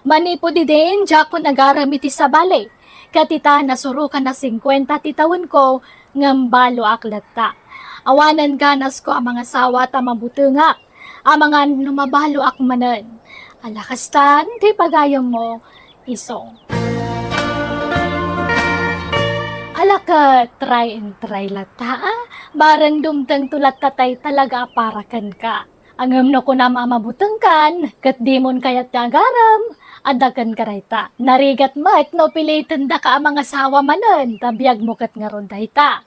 Manipud idin, diakon agarem iti sabali. Ket ita, nasurokan a singkuenta ti tawenko, ngem baloak latta. Awanen ganasko a mangasawa ta mabutengak. Amangan no mabaloak manen. Ala kastan ti pagayammo, Isong. Ala ket, try and try latta, a? Bareng dumtengto latta tay talaga a para kenka. Ngem no kunam a mabutengkan, ket dimon kayat ti agarem, adda kenka dayta. Narigat met no pilitendaka a mangasawa manen, ta biagmo ket ngarud dayta.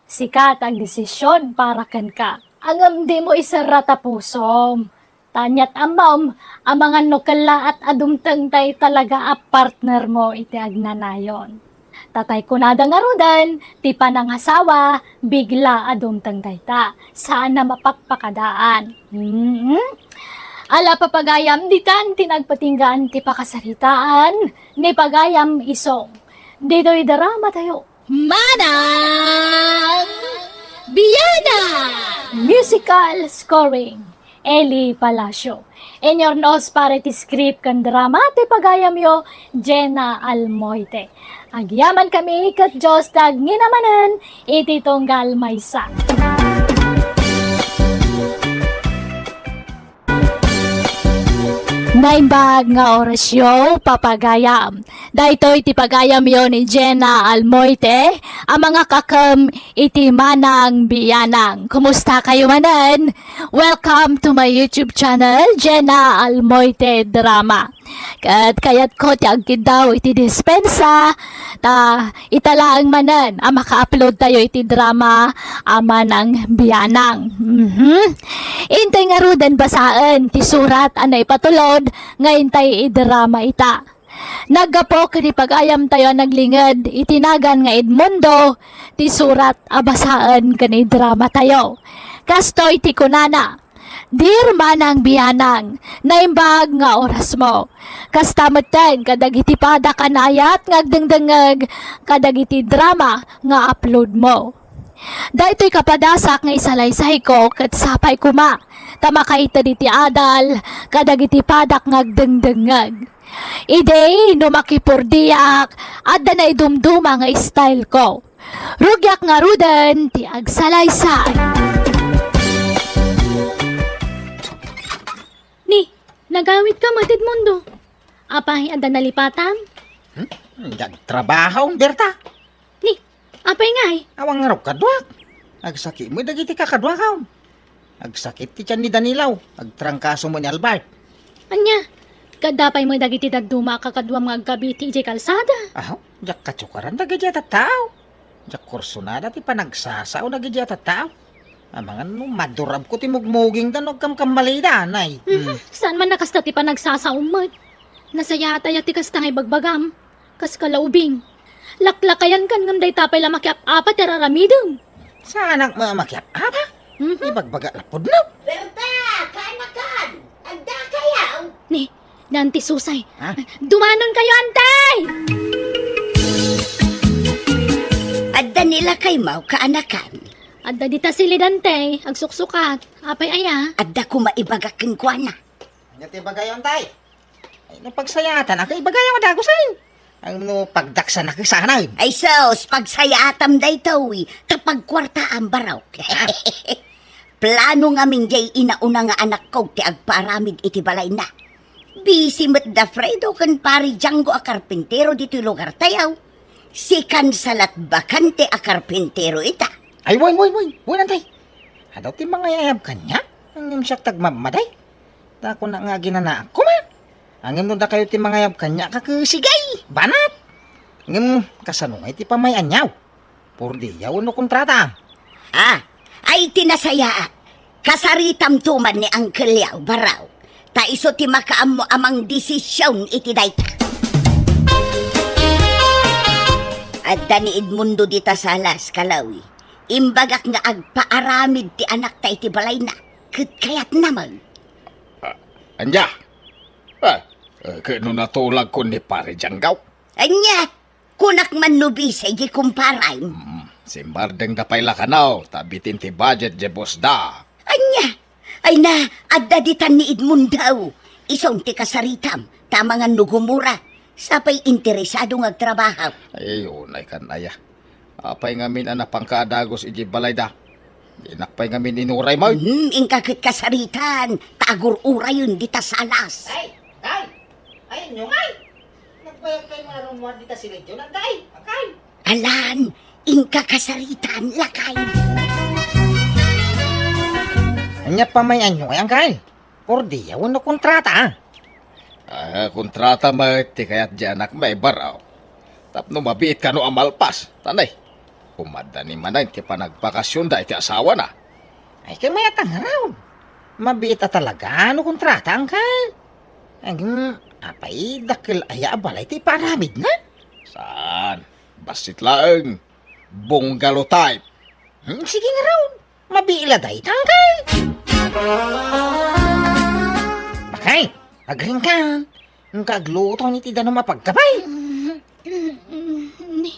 Sika ti agdesisyon para kenka. Ngem dimo iserra ta pusom. Ta aniat ammom, amangan no kellaat a dumteng tay talaga a partnermo iti agnanayon. Ta tay kunada ngaruden, ti panangasawa, bigla a dumteng dayta. Saan a mapakpakadaan. Mm-hmm. Ala, papagayam, ditan ti nagpatinggaan ti pakasaritaan ni pagayam Isong. Ditoy drama tayo. Manang Biana! Musical scoring, Eli Palacio. Inurnos para iti script ken drama ti pagayamyo, Jenna Almoite. Agyaman kami ket Dios ti agngina manen iti tunggal maysa. Naimbag nga orasyo, papagayam. Daytoy ti pagayamyo ni Jenna Almoite, a mangakakem iti Manang Bianang. Kumusta kayo manen? Welcome to my YouTube channel, Jenna Almoite Drama. Ket kayatko ti agkiddaw iti dispensa, ta ita laeng manen a maka-upload tayo iti drama a Manang Bianang. Mhm. Intay ngaruden basaen ti surat a naipatulod nga intay idrama ita. Naggapu ken ipagayam tayo a naglinged iti nagan nga Edmundo ti surat a basaen ken idrama tayo. Kastoy ti kunana, Dear Manang Bianang, naimbag nga orasmo. Kasta metten kadagiti padak a naayat nga agdengdengngeg kadagiti drama nga upload mo. Daytoy kapadasak nga isalaysayko ket sapay koma ta makaited iti adal kadagiti padak nga agdengdengngeg. Idi no makipurdiak, adda naidumduma nga style ko. Rugiak ngaruden ti agsalaysay. Nagawidka met, Edmundo. Apay, adda nalipatam? Hmm? Nagtrabaho, Berta. Ni, apay ngay? Awan ngarud kaduak. Agsakit met dagiti kakaduak. Agsakit ti tian ni Danilo. Agtrangkaso met ni Albert. Ania, adda pay met dagiti dadduma a kakaduam nga agkabiti idiay kalsada? Aho, diak katukaran dagiti a tattao. Diak kursunada ti panagsasao dagiti a tattao. Amangan no madurabko ti mugmugingda no agkamkammalida, nay. Mhm. Hmm. Saan man a kasta ti panagsasaom met. Nasayaat aya ti kasta nga ibagbagam. Kas kalaubing. Laklakayankan ngem dayta pay la makiap-apa ti ar-aramidem. Saanak met a makiap-apa? Mhm. Ibagbaga la pudno. Berta, kaanakan! Adda kayaw? Ni, naan ti Susay. Ha? Dumanon kayo, antay! Adda ni lakay mo, kaanakan. Adda dita silid, antay, agsuksukat. Apay aya? Adda koma ibagak kenkuana. Ania ti ibagayo, antay? Ay, no pagsayaatan, aka ibagayo a dagusen. Ay, no pagdaksan, aka sanaen. Ay sus, pagsayaatam daytoy, ta pagkuartaam, barok. Plano ngamin diay inauna nga anakko ti agpaaramid iti balayna. Busy met da Fredo ken Pari Django a karpintero ditoy lugartayo. Sikan sa latbakan ti a karpintero ita. Ay, wen, wen, wen, wen, antay. Adu ti mangayayab kaniak, ngem siak ti agmammaday. Ta kunak nga aginanaak koma. Ngem no dakayo ti mangayab kaniak, aka sige, banat. Ngem kasano ngay ti pamay-aniaw? Pordia wenno kontrata? Ah, ay ti nasayaat. Kasaritamto man ni Uncle Yao, barok. Ta isu ti makaammo a mangdesision iti dayta. Adda ni Edmundo dita salas, kalawi. Imbagak nga agpaaramid ti anakta iti balayna, ket kayatna man. Ah, ania? Ah, eh, ket no natulagko ni Pare Django? Ania? Kunak man no bisay di kumparam. Hmm, simmardengda pay la kano, ta bitin ti budget di bossda. Ania? Ay na, adda ditan ni Edmundo. Isun ti kasaritam, ta amangan no gumura. Sapay interesado nga agtrabaho. Ay, unay kan aya. Apay ngamin a napangka a dagus iti balayda? Dinak pay ngamin inuray met. Hmm, inka ket kasaritan, ta agur-urayen dita salas. Ay, ay, ay, inyo ngay. Nagbayag kayo nga rummuar dita silidyo, nanday, akay. Alan, inka kasaritan, lakay. Ania pamay-aniaw, angkal? Pordia wenno kontrata? Ah, kontrata met ti kayat di anakmi, barok. Tapno mabiit kano a malpas, ta nay, umadda ni manen ti panagpakasionda iti asawana. Ay, kay mayat a ngarud. Mabiit a talaga no kontrata, angkal. Ngem, apay, dakkel aya a balay ti ipaaramidna? Saan? Bassit laeng. Bungalow type. Hmm, sige ngarud. Mabiit la dayta, angkal. Bakay, agriingkan. Inka agluto iti danum a pagkabay. Ni,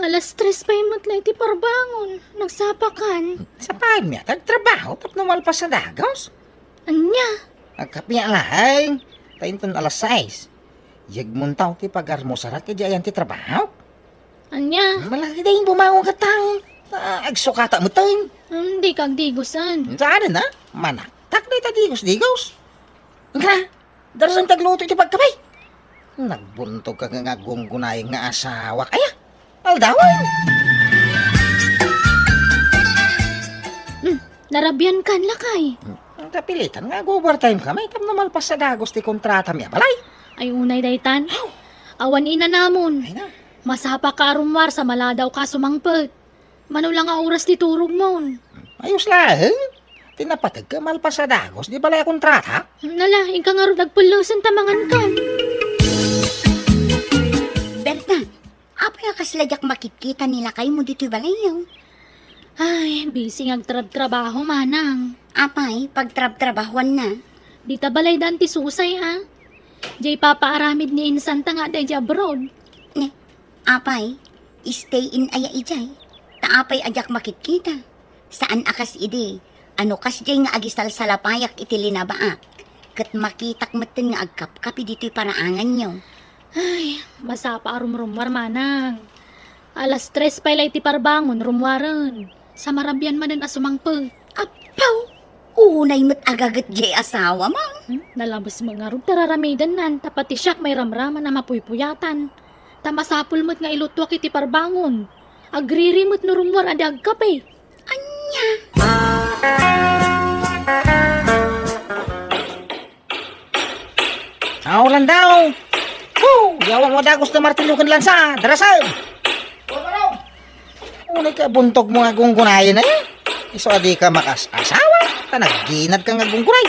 alas tres pay met la iti parbangon. Nagsapakan. Sapakanmi a ti agtrabaho tapno malpas a dagus. Ania? Agkape laeng. Ta inton alas sais, yegmontaw ti pagarmusarak idiay ayan ti trabaho. Ania? Malaki dayta bumangon ket ta, ta agsukata metten. Hmm, dika agdigusen. Saan a, manaktak dayta digus-digus. Nga, darsem ti agluto iti pagkabay. Nagbuntog ka nga agunggunayeng nga asawak. Aya, aldawen. Hmm, narabiankan, lakay. Hmm, ang kapilitan nga ag-overtime kami, tapno malpas a dagus ti kontratami a balay. Ay, unay daytan. Aw. Awan inanamon. Ay na. Masapaka a rummuar sa maladaw ka sumangpet. Mano la nga oras ti turogmon? Ayos laeng. Ti napateg ket malpas a dagus di balay a kontrata. Nala, inka ngarud agpellesen ta mangankan. Berta, apay a kasla diak makitkita ni lakaymo ditoy balayyo? Ay, busy nga agtrabtrabaho, manang. Apay, pagtrabtrabahoanna? Dita balaydan ti Susay, a. Diay papaaramid ni insanta nga adda idiay abroad. Ne, apay, stay in aya idiay? Ta apay a diak makitkita? Saan a kas idi, ano kasdiay nga agisalsalapayak iti linabaak, ket makitak metten nga agkapkapi ditoy paraanganyo. Ay, masapa a rumrummuar, manang. Alas tres pay la iti parbangon, rummuaren. Sa marabian manen a sumangpet. Apaw! Unay met agaget jay asawam. Hmm? Nalabes met ngarud ta raramidennan, ta pati siak mairamraman a mapuypuyatan. Ta masapul met nga iluttuak iti parbangon. Agriri met no rummuar a di agkape. Ania? Aw, Landau! Hu! Yawa mo dagus ti martilyo ken lansa! Darasem! Unay ka buntog mo nga gunggunayen, eh? Isu a di ka makas-asawa, ta nagginad ka nga gunggunay.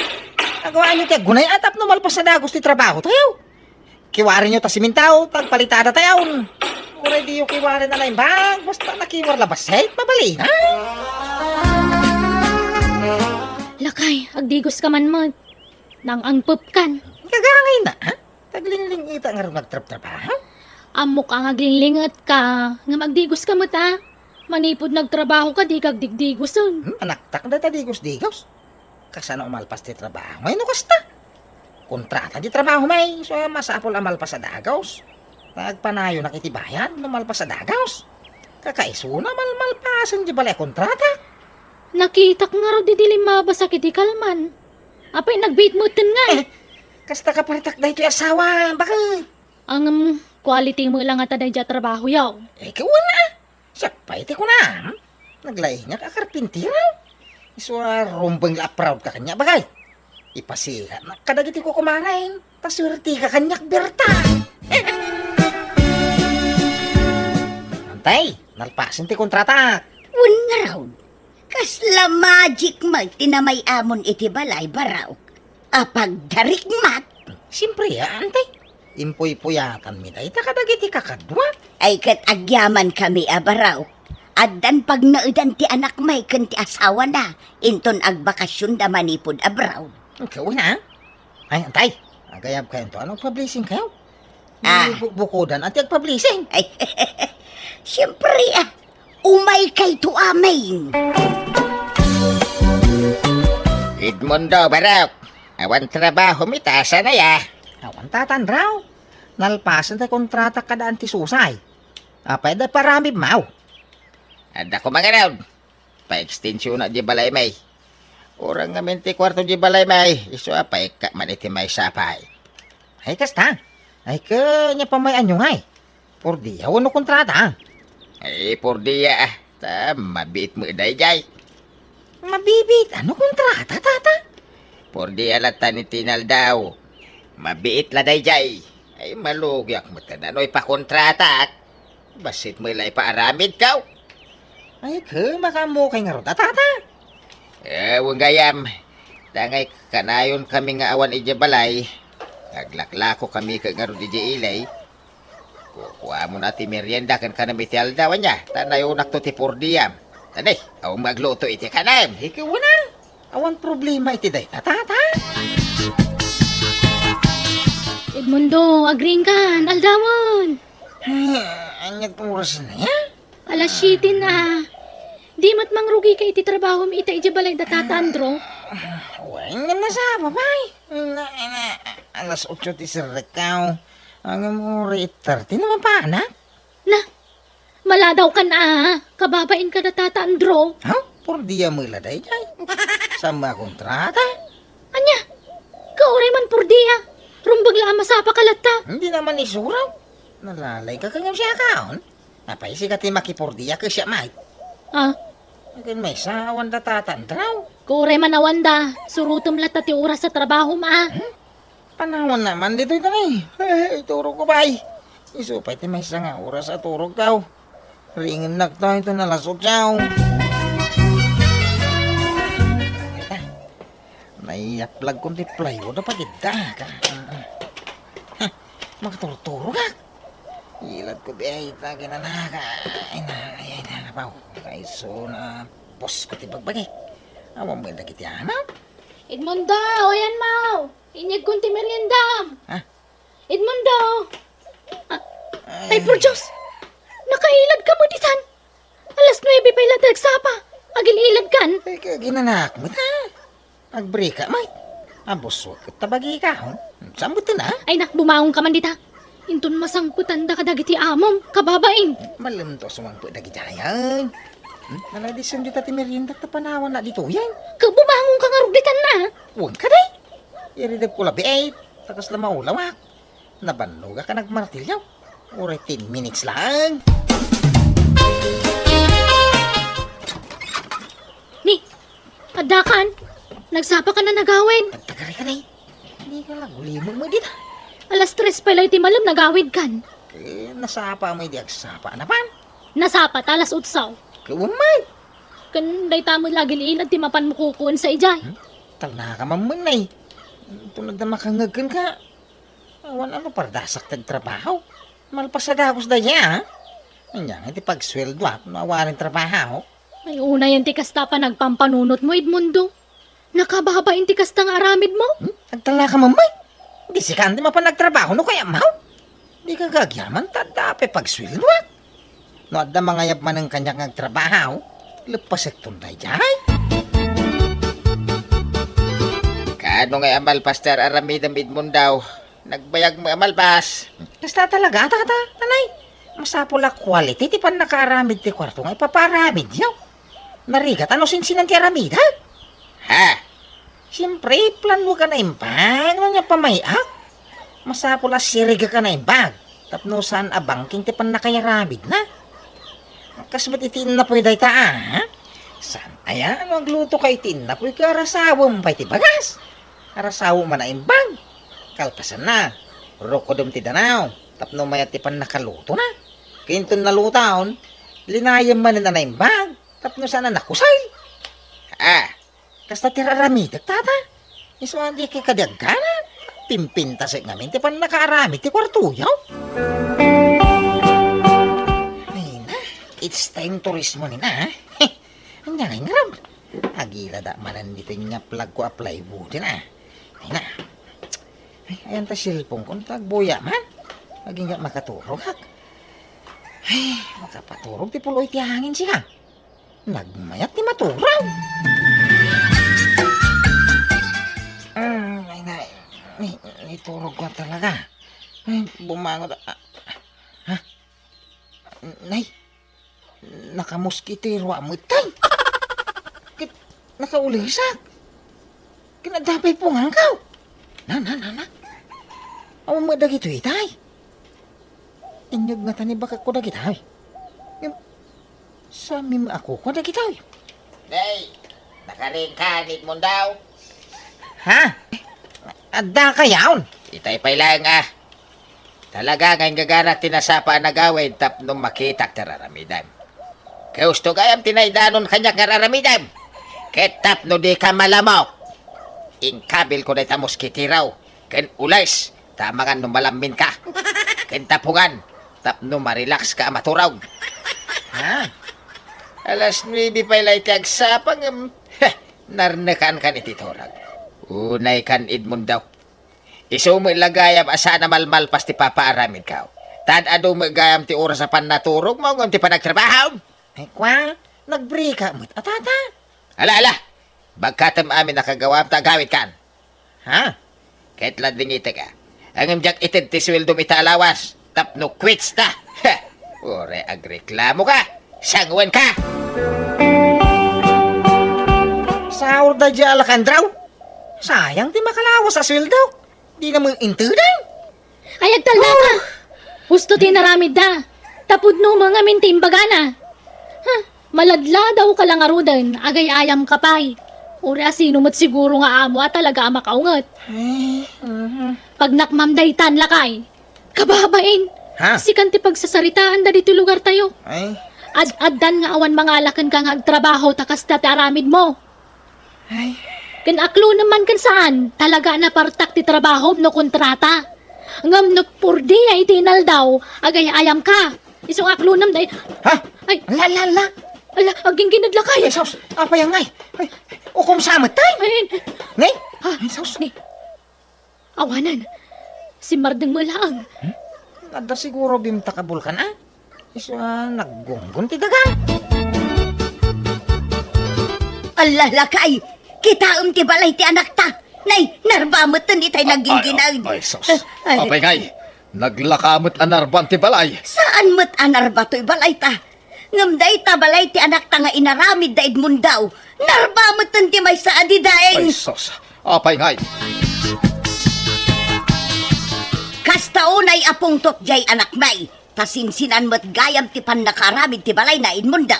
Agawaanyo ti aggunay a tapno malpas a dagus ti trabaho tayo. Kiwarinyo ta simintaw, ta agpalitada tayo. Uray diyo kiwari na naimbag, basta nakiwar labas, eh, mabalin, ha? Lakay, agdigos ka man met. Nang-angpep kan. Kagangay na, ha? Taglingling ita nga nagtrabtrabaho? Ammok a nga aglinglinget ka, ngem agdigos ka met, a. Manipud nagtrabaho ka, di ka agdigdigosen. Hmm, anaktak dayta digos-digos. Kasano a malpas ti trabaho? Ngay no kasta? Kontrata di trabaho, may. So, masapul a malpas a dagos. Nagpanayonak iti bayad no malpas a dagos. Kakaisuna, malmalpasen di balay a kontrata. Nakitak ngarud idi limmabasak iti kalman. Apay, nagbiit metten ngay. Eh, kasta ka paritak daytoy asawa, bakit? Ngem, quality met la ngata daydiay a trabaho, yaw. Eh, kawan a. Siak pay ti kunam. Naglaingak a karpintero. Isu a rumbeng la a proud ka kaniak, bakit? Ipasihatnak kadagiti kukumaren. Ta suerte ka kaniak, Berta. Antay, nalpasen ti kontrata. Wen ngarud. Kasla magic met ti namay-amon iti balay, Baraw. Apagdarikmat. Siempre, a, antay. Impuypuyatanmi dayta kadagiti kakadua. Ay, ket agyamankami a Baraw. Addan pagnaedan ti anakmi ken ti asawana inton agbakasionda manipud abroad. Ikaw na? Ay, antay. Agayab kayo to. Ano, publishing kayo? Ah. Bukbukudan at agpablessing. Ay, siyempre, a. Umay kayto amin. Edmundo, Barok. Awan trabaho mi ta, sanay a. Awan, Tata Andraw. Nalpasen ti kontrata kada Anti Susay. Apay da paramib maw? Adda ko mangarod. Paekstensiona di balay may. Urang ngamin ti kuarto di balay may, isu a paikka man iti maysa pay. Ay, kasta. Ay, ket nia pay may anyo ngay? Purdia wenno kontrata? Ay, purdia, a. Ta mabiit met daydiay. Mabibiit? Ano kontrata, tata? Purdia latta ni tinaldaw. Mabiit la daydiay. Ay, malugiak met no ipakontratak. Bassit met la ipaaramidkaw. Ay, ket makaammo kay ngarud a tata. Eh, wen gayam, dangay kanayon kami nga awan idiay balay, aglaklako kami ket ngarud idiay ili. Kukuamon a ti merienda ken kanam iti aldaw, ania, ta nayonakto ti purdiam. Tani, awan magluto iti kanam. Ikaw na. Awan problema iti dayta, tata. Edmundo, agriingkan, aldawen. Ay, ania ti oras na ya? Alas siete na. Di met mangrugika iti trabahom ita idiay balay da Tata Andro? Wen, nga nasapa pay. Na, na, alas otso ti serrekkaw. Ngem uray eight thirty na mapanak. Na, maladawkan a, kababain kada Tata Andro. Ha? Purdia met la daydiay. Saan a kontrata? Ania? Kauray man purdia. Rumbeng la a masapaka latta. Hindi naman isuraw. Nalalayka kaniam siak a. Apay, sika ti makipurdia ket siak met? Ah. Ken maysa, awan da Tata Andro. Kauray man awan da. Surotem latta ti oras a trabahom a. Hmm? Panawan naman ditoy tani. Eh, iturogko pay. Isu pay ti maysa nga oras a turogko. Riingennak daytoy alas otso. Nayaplagkon ti plywood a pagidda. Ka-, ha, makaturturogak. Iladko dayta kinanaka. Ay na, ay, ay na, paw. Kayso na, pos ko ti bagbagik. Awan mo dagiti anak? Edmundo, ayan mo. Inyegkon ti meriendam. Ha? Edmundo! Ah, ay, por Dios! Nakailad ka met ditan! Alas nuebe pay la ti agsapa. Agil-ilad kan. Ay, kaginanak met, ha? Agbrika met. Abuswek ket tabagi ka, oh. Saan mo ito na? Ay, nak, bumaong ka man dita. Inton masangpetan da kadagiti amom, kababain. Malem to sumangpet dagiti ayan. Hmm? Naladisyonyo ta ti merienda ta panawanna ditoyen. Ket bumangonka ngarud ditan na. Wen kadi? Iridepko labi, eh, ta kasla maulawak. Nabannogak a nagmartilyo. Uray ten minutes lang. Ni, addakan. Nagsapa ka na nagawid. Agtagari ka, day. Di ka lang ulimeng mo dita. Alas tres pay lay ti malem nagawid kan. Eh, nasapa mo di agsapa na pan? Nasapa ta alas otso. Kawan man. Ken dayta met lagi ni inad ti mapan mo kukuensa idiay. Hmm? Talna ka man, nay. Tulad na makangagken ka. Awan ano pardasak ti agtrabaho. Malpas a dagus dayta, ha? Ania nga ti pagsueldoak no awanen trabaho? Ay, unayen ti kasta panagpampanunot mo, Edmundo. Nakababain ti kasta nga aramid mo? Hmm? Agtalna ka, mamay. Di sika ti mapan agtrabaho no kayatmo? Di ka gagyaman ta adda pay pagsueldoak. No adda mangayab manen kaniak nga agtrabaho, leppasekton daydiay. Kaano ngay a malpas ti ar-aramidem, Edmundo? Nagbayag met a malpas. Kasta talaga, tata, nanay. Masapul a quality ti pannakaaramid ti kuarto nga ipapaaramidyo. Narigat a no sinsinan ti aramidek. Ha? Siempre, planok a naimbag no ania pamay-ak. Masapul a sirigek a naimbag tapno saan a bangking ti pannakaaramidna. Kas met iti innapoy dayta, a? Saan aya no aglutoka iti innapoy ket arasawem pay ti bagas? Arasawem a naimbag. Kalpasanna, rukodem ti danaw tapno mayat ti pannakalutona. Ket inton nalutaon, linayem manen a naimbag tapno saan a nakusay. Ah, kasta ti ar-aramidek, tata? Isu a di kay kadi agganat. Pimpintasek ngamin ti pannakaaramid ti kuartoyo. Ay na, it's time to rest mo ni na, ha? Ania ngay ngarud? Agilada manen ditoy nga plagko a plywood, na. Ay na. Ay, ayan ta cellphone ko, ta agbuya man. Agingga makaturog, hak. Ay, makapaturog ti puloy ti hangin, sika. Nagmayat ti maturog. Mm, ay, nay, ni, niturog ko talaga. Ay, bumangon. Ah, ha? Nay, nakamoskitero a met, tay. Ket nakaulisak. Ket adda pay punganko. Na, na, na, na. Awan met dagitoy, tay. Inyeg ngata ni bakakko dagitoy. Ngem, saan mi maakuko dagitoy? Day, nakarinka, Edmundo? Ha? Adda kayaon? Itay pay lang, ah. Talaga nga inggaganak ti nasapa a nagawid tapno makitak ti ar-aramidem. Kay husto gayam ti naidanon kaniak nga ar-aramidem. Ket tapno dika malamok, inkabilko dayta moskitero ken ules ta amangan no malamminka. Ken tapungan tapno marelakska a maturog. Ha? Alas nuebe pay lay ti agsapa ngem, heh, narnekankan iti turog. Unaykan, Edmundo. Isu met la gayam a saan a malmalpas ti papaaramidko. Tan adu met gayam ti oras a pannaturogmo ngem ti panagtrabahom. Ay, kwa, nagbrika met a, tata. Ala, ala! Bagkatem amin a kagawam ta agawidkan. Ha? Ket la dingitek a. Ngem diak ited ti sueldom ita a lawas tapno quits ta. Ha! Uray agreklamo ka. Sanguan ka! Saur da dia Alakandra. Sayang ti makalawas a sueldo. Di na mo intedang. Ay, agtalna ka! Husto ti inaramidda. Ta pudno met ngamin ti imbagana. Ha? Maladladaw ka la ngaruden, agay-ayam ka pay. Uray a sino met siguro nga amo a talaga a makaunget. Ay, mhm. Pagnakmam daytan, lakay. Kababain! Ha? Sikan ti pagsasaritaan da ditoy lugar tayo. Ay. Ad-addan nga awan mangala kenka nga agtrabaho ta kasta ti aramid mo. Ay. Ken aklonem man ken saan, talaga a napartak ti trabahom no kontrata. Ngem no purdi a iti inaldaw, agay-ayam ka. Isu nga aklonem day. Ha? Ay. Ala, ala, ala. Ala, agingginaed lakay. Ay, sus. Apay ngay? Ay, ukom sa met, tay. Ay, ay. Ni? Ha? Ay, sus. Ni. Awanen. Simmardeng met laeng. Hmm? Adda siguro bimtak a bulkan, a? Isu a naggunggon ti daga. Ala, lakay! Kitaem ti balay ti anakta. Nay, narba met itay naggingginaed. Ay, ay, sus. Ay. Apay ngay, naglaka met a narban ti balay. Saan met a narba toy balayta? Ngem dayta balay ti anakta nga inaramid da Edmundo, narba metten ti maysa a didaeng. Ay, sus. Apay ngay? Kasta unay a pungtot jay anakmi, ta sinsinan met gayam ti pannakaaramid ti balayna Edmundo.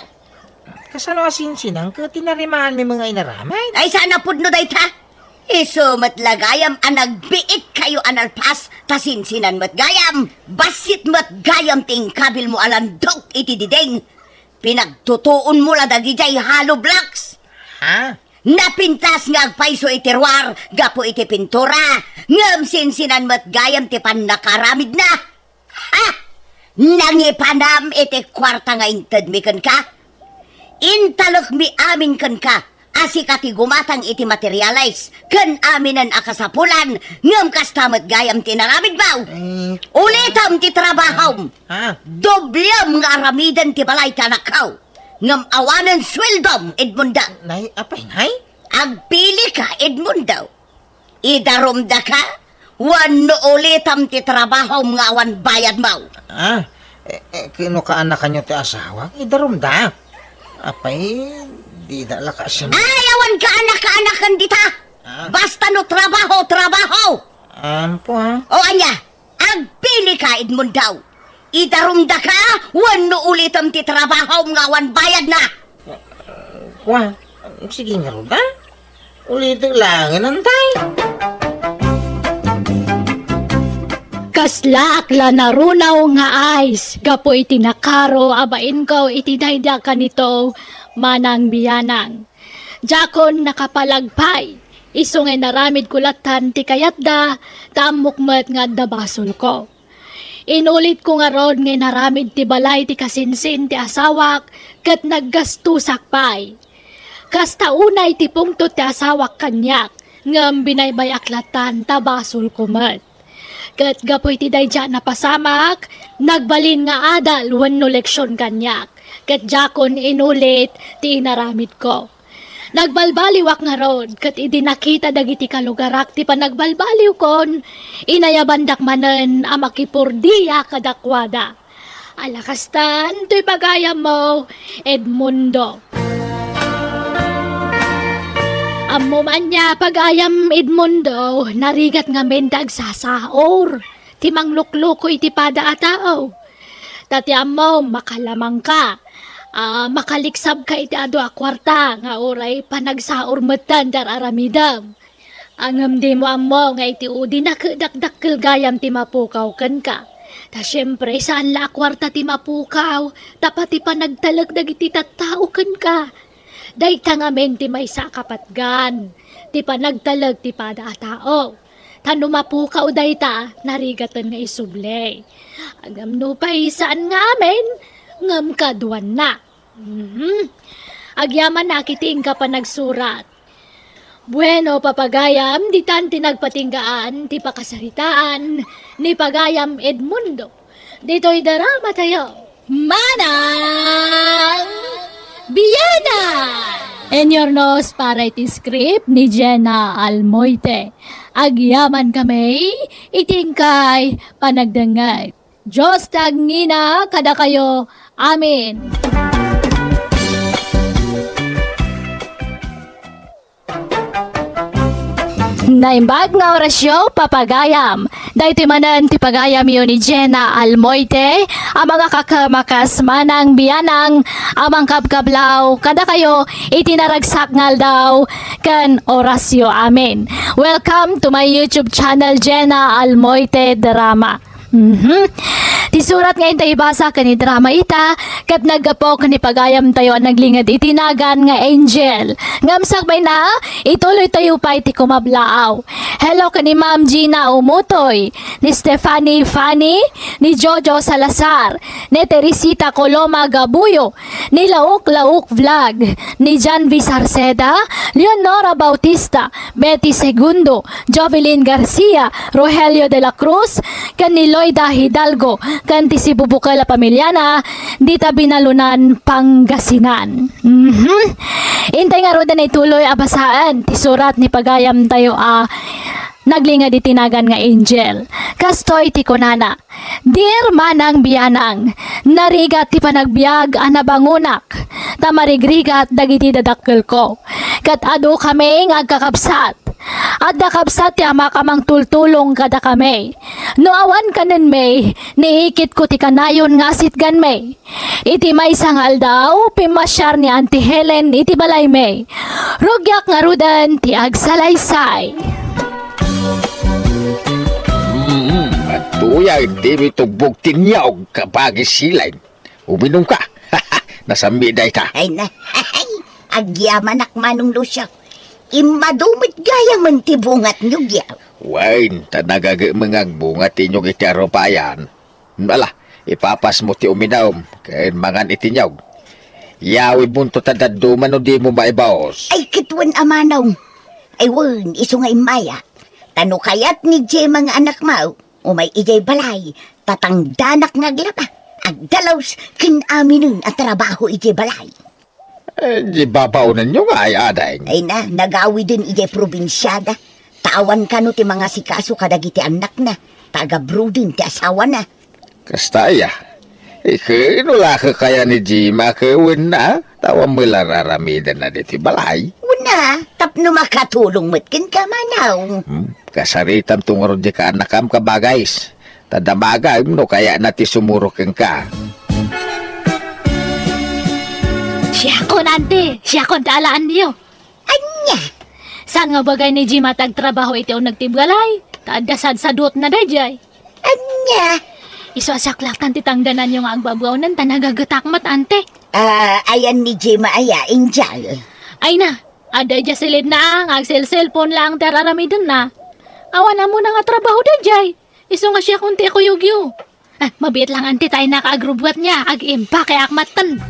Kasano a sinsinan ket tinarimaanmi nga inaramid? Ay, saan a pudno dayta? Isu met la gayam a nagbiit kayo a nalpas, ta sinsinan met gayam. Bassit met gayam ti inkabilmo a landok iti diding. Pinagtutuonmo la dagidiay hollow blocks. Ha? Napintas nga agpayso iti ruar gapu iti pintura, ngem sinsinan met gayam ti pannakaaramidna. Ha? Nangipanam iti kuarta nga intedmi kenka? Intalekmi amin kenka a sika ti gumatang iti materials ken aminen a kasapulan, ngem kasta met gayam ti inaramidmo. Eh, ulitem ti trabahom. Ha? Doblem nga aramiden ti balay ti anakko. Ngem awanen sueldom, Edmundo. Nay, apay, nay? Agpilika, Edmundo. Idarumdaka wenno ulitem ti trabahom nga awan bayadmo. Ah, eh, eh, kano kaanakanyo ti asawak? Idarumda. Apay, dida la kasano. Ay, awan kaanakaanakan dita. Ah. Basta no trabaho, trabaho. Ampo, ah. O ania, agpilika, Edmundo. Idarumdaka wenno ulitem ti trabahom nga awan bayadna. Kua, sige ngarud, ah. Ulitek laengen, antay. Kaslaak la narunaw nga ice gapu iti nakaro a bainko iti daydi a kanito, Manang Bianang. Diakon nakapalag pay, isu nga inaramidko lattan ti kayatda, ta ammok met nga adda basolko. Inulitko ngarud nga inaramid ti balay ti kasinsin ti asawak ket naggastosak pay. Kasta unay ti pungtot ti asawak kaniak, ngem binaybay-ak lattan ta basolko met. Ket gapu iti daydi a napasamak, nagbalin nga adal wenno leksion kaniak, ket diakon inulit ti inaramidko. Nagbalbaliwak ngarud, ket idi nakita dagiti kalugarak ti panagbalbaliwkon, inayabandak manen a makipurdia kadakuada. Ala kastan toy pagayammo, Edmundo. Ammom ania pagayam, Edmundo, narigat ngamin ti agsasaor, ti manglukluko iti pada a tao. Ta ti ammom, makalamangka, a, makaliksabka iti adu a kuarta nga uray panagsaor metten ti ar-aramidem. Ngem dimo ammo nga iti udi nakedakdakkel gayam ti mapukaw kenka. Ta siempre, saan la a kuarta ti mapukaw, tapno ti panagtalek dagiti tattao kenka. Dayta ngamin ti maysa a kapatgan ti panagtalek ti pada a tao. Ta no mapukaw dayta, narigaten nga isubli. Ngem nupay saan nga amin, ngem kaduanna. Mhm. Agyamanak iti inka panagsurat. Bueno, papagayam, ditan ti nagpatinggaan ti pakasaritaan ni pagayam Edmundo. Ditoy drama tayo. Manang Biana! Inurnos para iti script ni Jenna Almoite. Agyaman kami iti inkay panagdengngeg. Dios ti agngina kadakayo. Amen. Naimbag nga orasyo, papagayam. Daytoy manen ti pagayamyo ni Jenna Almoite, a mangakakem a kas Manang Bianang, a mangkabkablaw kadakayo iti naragsak nga aldaw ken orasyo. Amen. Welcome to my YouTube channel, Jenna Almoite Drama. Mhm. Ti surat nga inta ibasa ken idrama ita, ket naggapu ken ni pagayamtayo a naglinged iti nagan nga Angel. Ngem sakbayna, ituloytayo pay ti kumablaaw. Hello ken ni Ma'am Gina Umutoy, ni Stephanie Fanny, ni Jojo Salazar, ni Teresita Coloma Gabuyo, ni Lauk Lauk Vlog, ni Janvi Sarceda, Leonora Bautista, Betty Segundo, Jovelyn Garcia, Rogelio de la Cruz, ken ni Loida Hidalgo, ken ti sibubukel a pamiliana, dita Binalunan, Pangasinan. Mhm. Intay ngaruden a ituloy a basaen ti surat ni pagayamtayo a Naglinged iti nagan nga Angel. Kastoy ti kunana, "Dear Manang Bianang, narigat ti panagbiag a nabangonak, ta marigrigat dagiti dadakkelko. Ket adu kami nga agkakabsat. Adda kabsat ti amak a mangtultulong kadakami. No awan kanenmi, niikitko ti kanayon nga asitganmi." Iti maysa nga aldaw, pimmasiar ni Auntie Helen iti balaymi. Rugiak ngaruden ti agsalaysay. Mm, adtoy a dimi tugbog ti niyog, kabagis Helen. Uminumka. Nasammi dayta. Ay na, agyamanak, Manong Lucio. Immadu met gayamen ti bunga ti niyog. Wen, ta nagagem nga agbunga ti niyog iti arupayan. Ala, ipapasmo ti uminum ken mangan iti niyog. Yawidmonto ta dadduma no dimo maibaos. Ay, ket wen a manong. Ay wen, isu nga immaya. Ta no kayat ni Gemma nga anakmo, umay idiay balay, ta tangdanak nga aglaba, agdalus, ken aminen a trabaho idiay balay. Eh, di babaonenyo ngay, ading? Ay na, nagawiden idiay probinsiada. Ta awan kano ti mangasikaso kadagiti annakna, ta agabroden ti asawana. Kasta aya? Iken, no lakek aya ni Gemma ket wenna, ta awan met la raramidenna ditoy balay. Wenna, tapno makatulong met kenka, Manong. Hmm, kasaritamto ngarud di kaannakam, kabagis. Ta damagem no kayatna ti sumurot kenka. Siakon, anti, siakon ti alaanyo. Ania? Saan nga bagay ni Gemma ti agtrabaho iti uneg ti balay? Ta adda sadsadutna daydiay. Ania? Isu a siak laeng ti tangdananyo nga agbabaonen ta nagagetak met, anti. Ah, ayan ni Gemma aya, Angel? Ay na, adda idiay silidna nga agselselpon laeng ti ar-aramidenna. Awan ammona nga trabaho daydiay. Isu nga siakon ti ikuyogyo. Ah, mabiit laeng, anti, ta innak agrubbuat niya, ag-impakeak matten.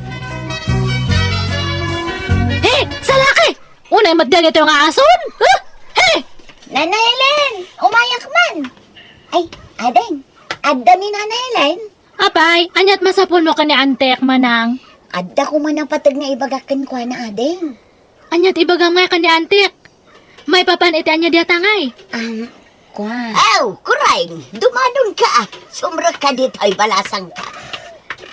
He, salaki! Unay met dagitoy nga ason? Huh? He! Nana Helen, umayak man. Ay, ading, adda ni Nana Helen? Apay, aniat masapulmo ken ni antik, manang? Adda koma napateg nga ibagak kenkuana, ading. Aniat ibagam ngay ken ni antik? Maipapan iti ania diata ngay? Am, kuan. Aw, Kureng, dumanonka. Sumrekka ditoy balasangka.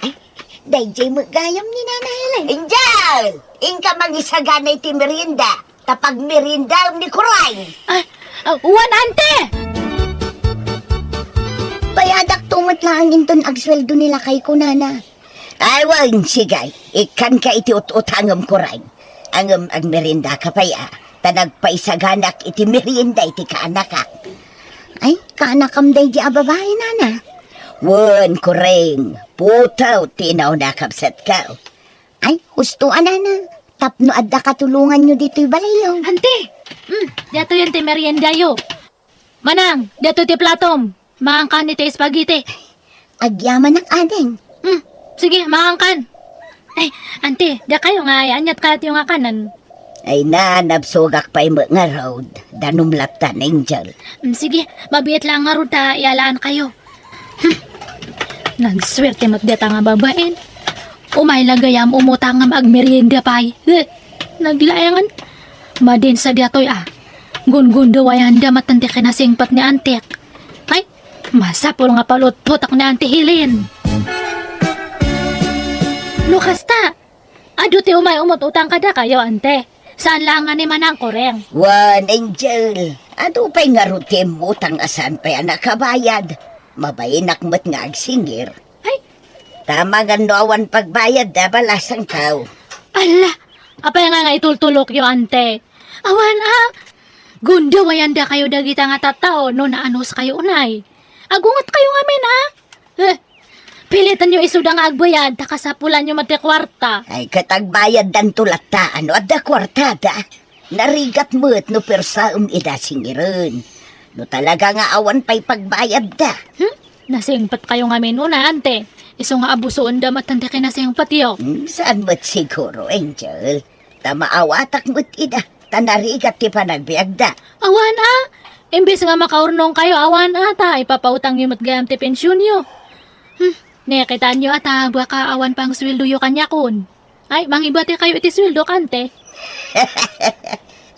Ay, daydiay met gayam ni Nana Helen. Angel, inka mangisagana iti merienda. Ta pagmeriendaem ni Kureng. Ah, ah, wen, anti! Bayadakto met laeng inton agsueldo ni lakayko, nana. Ay, wen, sige. Ikkanka iti ut-utangem, Kureng. Ngem agmeriendaka pay a, ta nagpaisaganak iti merienda iti kaanakak. Ay, kaanakam daydi a babai, nana? Wen, Kureng. Putew ti inauna a kabsatko. Ay, husto a, nana. Tapno adda katulonganyo ditoy balayyo. Anti! Mm, diatoy ti meriendayo. Manang, diatoy ti platom. Mangankan iti spaghetti. Agyamanak, ading. Mm, sige, mangankan. Ay, anti, dakayo ngay, aniat kayatyo nga kanen? Ay, na, nabsogak pay met ngarud. Danum latta, Angel. Mm, sige, mabiit laeng ngarud ta ialaankayo. Hmm. Nagsuerte met dita nga babain. Umay la gayam umutang ngem agmerienda pay. Eh, naglaengen. Madin sa diatoy a. Gunggunduayanda met ti kinasingpet ni antik. Ay, masapul nga palutpotak ni Anti Helen. No kasta, adu ti umay umut-utang kadakayo, ante. Saan laeng nga ni Manang Kureng. Wen, Angel, adu pay ngarud ti immutang a saan pay a nakabayad. Mabainak met nga agsingir. Ay. Ta mangan no awan pagbayad, da balasangkaw. Ala, apay nga nga itultulokyo, ante? Awan a. Gundawayandakayo dagita nga tattao no naanuskayo unay. Agungetkayo ngamin a. Eh, pilitanyo isuda nga agbayad, ta kasapulanyo met ti kuarta. Ay, ket agbayaddanto latta, no adda kuartada. Narigat met no persaem ida singiren. No talaga nga awan pay pagbayadda. Hmm? Nasingpetkayo ngamin unay, ante. Isu nga abusoenda met ti kinasingpetyo. Hmm, saan met siguro, Angel? Ta maawatak met ida. Ta narigat ti panagbiagda. Awan a! Imbes nga makaurnongkayo, awan a, ta ipapautangyo met gayam ti pensionyo. Hmm, nakitaanyo a ta baka awan pang sueldoyo kaniakon. Ay, mangibatikayo iti sueldo, kante.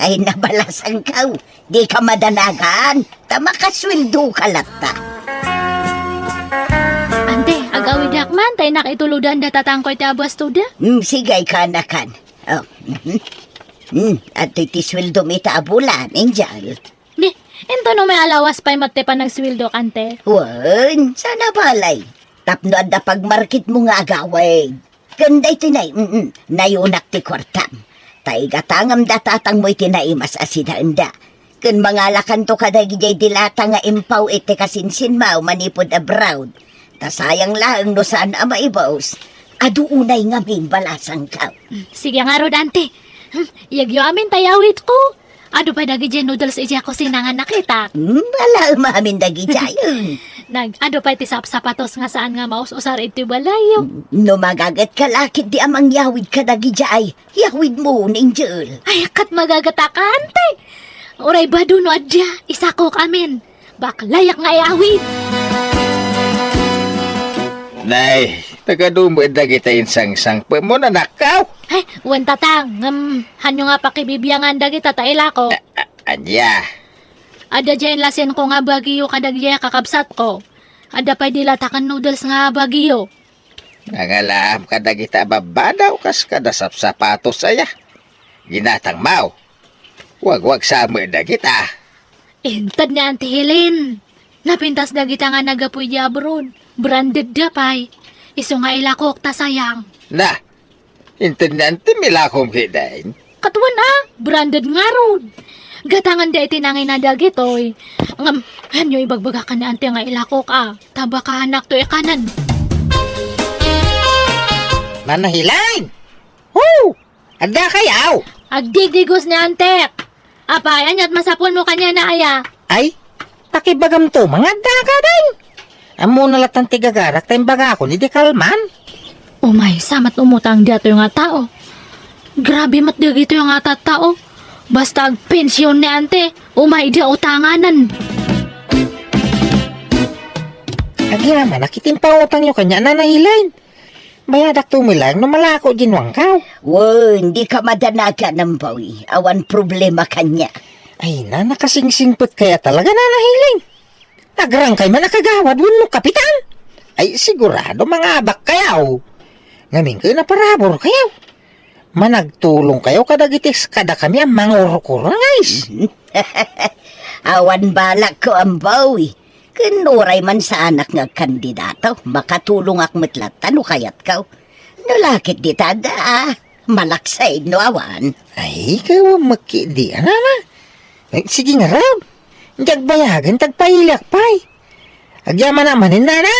Ay, nabalasangkaw. Di ka madanagan. Ta makasweldo ka latta. Ante, agawidak man, ta innak itulodan da tatangko iti abuas to da. Hmm, sige, kanakan. Oh, mhm. Hmm, adtoy ti sweldom ita a bulan, Angel. Ni, intono may alawas pay met ti panagsweldo, ante? Wen, sana balay. Tapno adda pagmarketmo nga agawid. Ken daytoy nay-, mm, mm, nayunak ti kuartam. Ta igatangam da tatangmo iti naimas a sidaenda. Ken mangalakanto kadagijay dilata nga impaw iti kasinsinmaw manipud abroad. Ta sayang laeng no saan a maibus. Adu unay ngamin balasangkaw. Sige ngarud, ante. Hmm, iyagyo amin ta iyawidko. Adu pay dagijay noodles idiay kusina nga nakitak. Hmm, ala, umamin dagijay. Nag-adu pay ti sapsapatos nga saan nga maus-usar iti balayyo. No magaget ka lakit di a mangyawid ka dagijay. Yawidmo, Angel. Ay, ket magagetak, ante. Uray badu no adda, isakok amin. Baklayak nga iyawid. Nay, nagadu met dagita insangsangpetmo, anakko? Ay, wen, tatang, ngem, hanyo nga pakibibiangan dagita ta ilako. A-, a-, ania? Adda diay lasinko nga Baguio kadagijay kakabsatko. Adda pay dilata ken noodles nga Baguio. Nangalaam kadagita a babbadaw kas kada sapsapatos aya. Ginatangmo. Wagwagsa met dagita. Inted ni Auntie Helen. Napintas dagita nga naggapu idiay abroad. Branded da pay. Isu nga ilakok ta sayang. Na, inted ni Auntie milakom kiden. Ket wen a, branded ngarud. Gatangan da iti nangina dagitoy. Ngem, hanyo ibagbaga ken ni Auntie nga ilakok a. Ta baka hanakto ikanen. Nana Helen! Hu! Adda kayaw? Agdigdigos ni Antek. Apay, ania't masapulmo kaniana aya? Ay, pakibagamto, mangadda ka, day. Ammona latan ti gagarak ta imbagakon idi kalman. Umaysa met umutang daytoy nga tao. Grabe met dagitoy nga tattao. Basta agpension ni Ante, umayda utanganan. Agyamanak iti impautangyo kaniana, Nana Helen. Bayadakto met laeng no malako diay nuangkaw. Wen, dika madanagan, Amboy. Awan problema kaniak. Ay, na, nakasingsingpet kaya talaga, Nana Helen. Agrangkay man a kagawad wenno kapitan. Ay, sigurado, mangabak kayaw. Ngamin ket naparabur kayaw. Managtulong kayaw kadagiti kadakami a mangurkurangis. Awan balakko, Amboy. Ken uray man saanak nga agkandidato, makatulongak met latta no kayatko. No la ket dita adda, malaksid no awan. Ay, kawan met ketdi, Nana. Ay, sige ngarud. Diak bayagen, ta agpailiak pay. Agyamanak manen, Nana.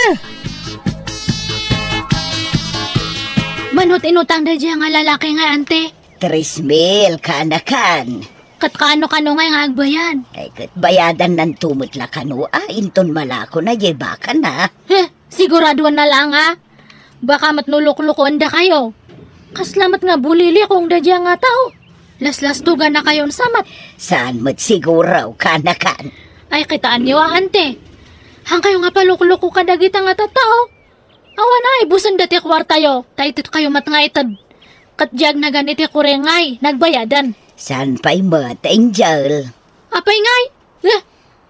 Mano ti inutang daydiay nga lalaki ngay, Ante? Tres mil, kaanakan. Ket kaano-kano ngay nga agbayad? Ay, ket bayadannanto met la kano a, inton malakona diay bakana. Heh, siguradoanna laeng a? Baka met no luklukoendakayo. Kasla met nga bulilikong daydiay nga tao. Laslastogannakayo sa met. Saan met siguro, kaanakan? Ay, kitaenyo a, Ante. Hankayo nga palukloko kadagita nga tattao. Awan a, ibusenda ti kuartayo, ta itedkayo met nga ited. Ket diay agnagan iti kureng ngay, nagbayadan. Saan pay met, Angel? Apay ngay? Eh,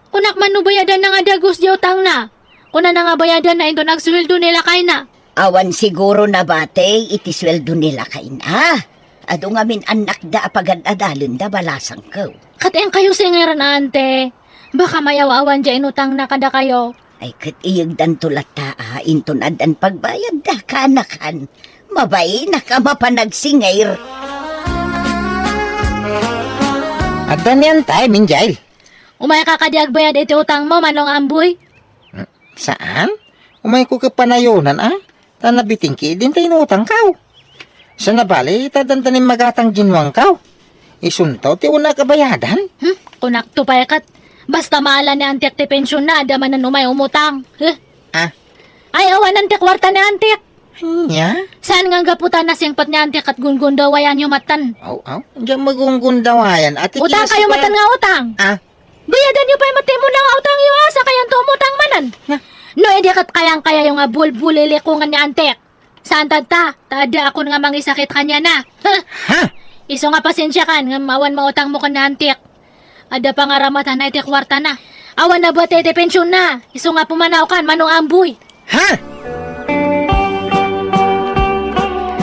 kunak man no bayadanna nga dagus diay utangna. Kunana nga bayadanna inton agsueldo ni lakayna. Awan siguro nabati iti sueldo ni lakayna. Adu ngamin annakda a pagad-adalenda, balasangko. Ket inkayo singir, Ante. Baka mayaw-awan diay inutangna kadakayo. Ay, ket iyegdanto latta a, inton addan pagbayadda, kaanakan. Mabainak a mapanagsingir. Adda ni Antay, Minjail. Umayka kadi agbayad iti utangmo, Manong Amboy? Hmm, saan? Umayko ket panayonan a. Ta nabitingki idin ta inutangkaw. Sana bali, ta addan ta immagatang diay nuangkaw. Isunto ti unak a bayadan. Hmm, kunakto pay ket. Basta maala ni Antiek ti pensionna, adda manen umay umutang. Heh. Ah. Ay, awanan ti kuarta ni Antiek. Ania? Saan nga gapu ta nasingpet ni Antiek ket gungundawayanyo maten? Aw, aw. Diay magungundawayan. Ati Utang kayo maten nga utang. Ah. Bayadanyo pay met ti umuna nga utangyo, a, sakayanto umutang manen. Na. No, idi ket kayangkayayo nga bulbulilikongen ni Antiek. Saan tatta, ta adda akon nga mangisakit kaniana. Ha? Ha? Isu nga pasensiakan ngem awan mautangmo ken ni Antik. Adda pangaramatan iti kuartana. Awan nabati iti pensionna. Isu nga pumanawkan, Manong Amboy. Ha?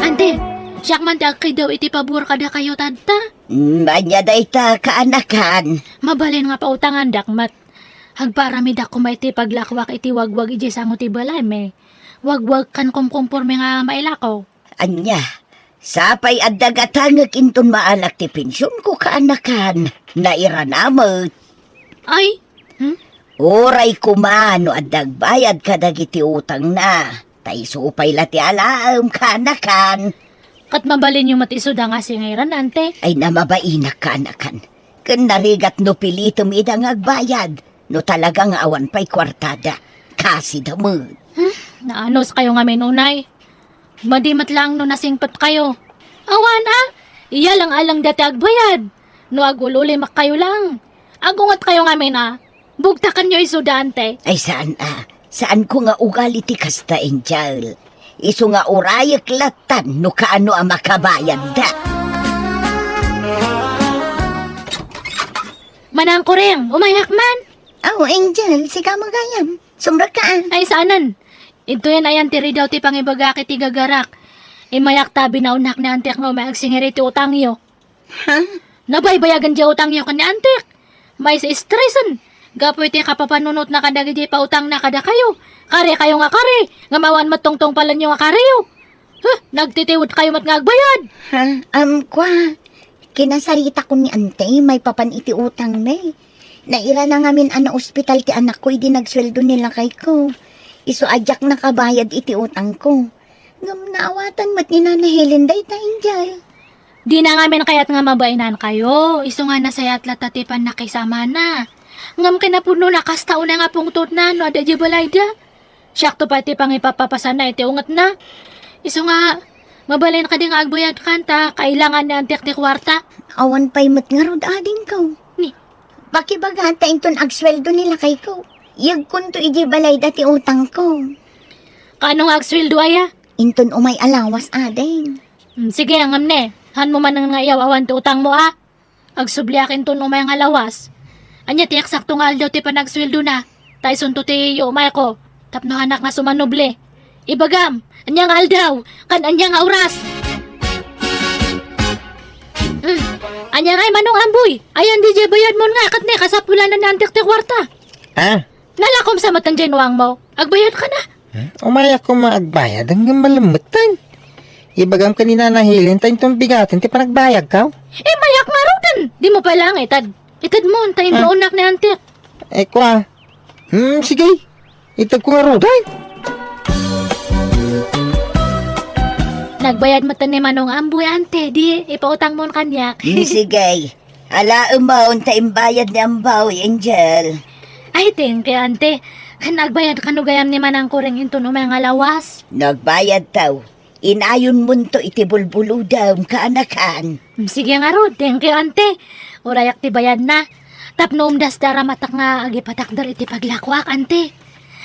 Ante, siak man ti agkiddaw iti pabor kadakayo tatta. Mm, ania dayta, kaanakan? Mabalin nga pautangandak met. Agpaaramidak koma iti paglakuak iti wagwag idiay sango ti balaymi. Wagwag ken kumkumpormi nga mailako. Ania, sapay adda gatangek inton maalak ti pensionko, kaanakan. Nairana met. Ay, hmm? Uray koma no adda agbayad kadagiti utangna, ta isu pay la ti alaem, kaanakan. Ket mabalinyo met isuda nga singiran, ante? Ay, namabainak, kaanakan. Ken narigat no pilitem ida nga agbayad, no talaga nga awan pay kuartada. Kasida met. Hmm, naanuskayo ngamin unay. Madi met laeng no nasingpetkayo. Awan a, iyalang-alang dati agbayad. No agul-ulimakkayo laeng, agungetkayo ngamin a, bugtakenyo isuda, ante. Ay, saan a. Saanko nga ugali ti kasta, Angel. Isu nga urayek lattan no kaano a makabayadda. Manang Kuring, umayak man. Aw, Angel, sika gayam. Sumrekka a. Ay, saanen. Intoyen a, ayan ti ridaw ti pangibagak iti gagarak. Immayak ta binaonnak ni antek nga umay agsingir iti utangyo. Ha? Nabaybayagen diay utangyo ken ni antek. Maisa-stresen gapu iti kapapanunotna kadagiti pautangna kadakayo. Karikayo nga kari, ngem awan met tungtungpalenyo nga kariyo. Huh, nagtitiudkayo met nga agbayad. Ha? Am, kua, kinasaritakon ni ante maipapan iti utangmi. Nairana ngamin a naospital ti anakko idi nagsueldo ni lakayko. Isu a diak nakabayad iti utangko. Ngem naawatan met ni Nana Helen dayta, Angel. Dina ngamin kayat nga mabainankayo, isu nga nasayaat latta ti pannakisamana. Ngem kinapudnona, kasta unay nga pungtotna no adda idiay balayda. Siakto pay ti pangipapapasana iti ungetna. Isu nga, mabalin kadi nga agbayadkan ta kailangan ni antek ti kuarta? Awan pay met ngarud, adingko. Ni? Pakibaga ta inton agsueldo ni lakayko, yegkonto idiay balayda ti utangko. Kaano nga agsueldo aya? Inton umay a lawas, ading. Hmm, sige, ngem ne, hanmo manen nga iyaw-awan ti utangmo a? Agsubliak inton umay nga lawas. Ania ti eksakto nga aldaw ti panagsueldona? Ta isunto ti iumayko tapno hanak nga sumanubli. Ibagam, ania nga aldaw? Kan ania nga oras? Hmm. Ania ngay, Manong Amboy? Ayan di diay bayadmon nga ket ne kasapulanan ni antek ti kuarta. Ha? Nalakom sa met diay nuangmo. Agbayadka na. Hmm? Umayak koma agbayad, ngem malem metten. Ibagam ken ni Nana Helen ta inton bigaten ti panagbayadko. Eh, mayak ngaruden. Dimo pay laeng ited. Itedmon ta imbaonnak ni antek. Eh, kua. Hmm, sige. Itedko ngaruden. Nagbayad metten ni Manong Amboy, ante, di ipautangmon kaniak. Hmm, sige. Alaem ta imbayad ni Amboy, Angel. Ay, thank you, ante. Kan agbayad kano gayam ni Manang Kuring inton umay nga lawas? Nagbayadto. Inayonmonto iti bulbuludem, kaanakan. Mm, sige ngarud, thank you, ante. Urayak ti bayadna. Tapno umdas ti aramatak nga agipatakder iti paglakuak, ante.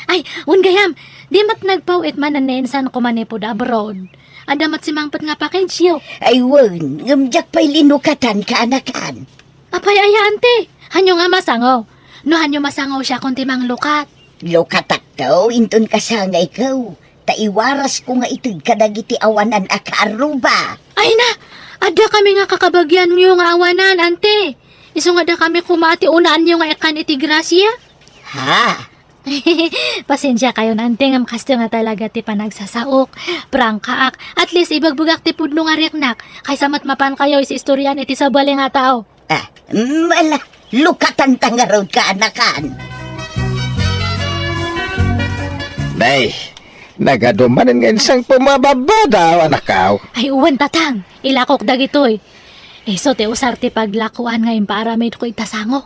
Ay, wen gayam, di met nagpaw-it manen ni insanko manipud abroad. Adda met simangpet nga package-yo. Ay, wen, ngem diak pay linukatan, kaanakan. Apay aya, ante? Hanyo nga masango? No hanyo masango, siakon ti manglukat. Lukatakto, inton kasangayko. Ta iwarasko nga ited kadagiti awanan a kaarruba. Ay na, adda kami nga kakabagianyo nga awanan, ante. Isu nga adda kami koma ti unaanyo nga ikkan iti grasia. Ha? Pasensiakayon, ante, ngem kasto nga talaga ti panagsasaok. Prangkaak. At least, ibagbagak ti pudno nga riknak. Kaysa met mapankayo iti istorian iti sabali nga tao. Ah, mm, ala, lukatan ta ngarud, kaanakan. Nay, nagadu manen nga insangpet a mababadaw, anakaw. Ay, wen, tatang. Ilakok dagitoy. Isu ti usar ti paglakuan nga impaaramidko ita sango.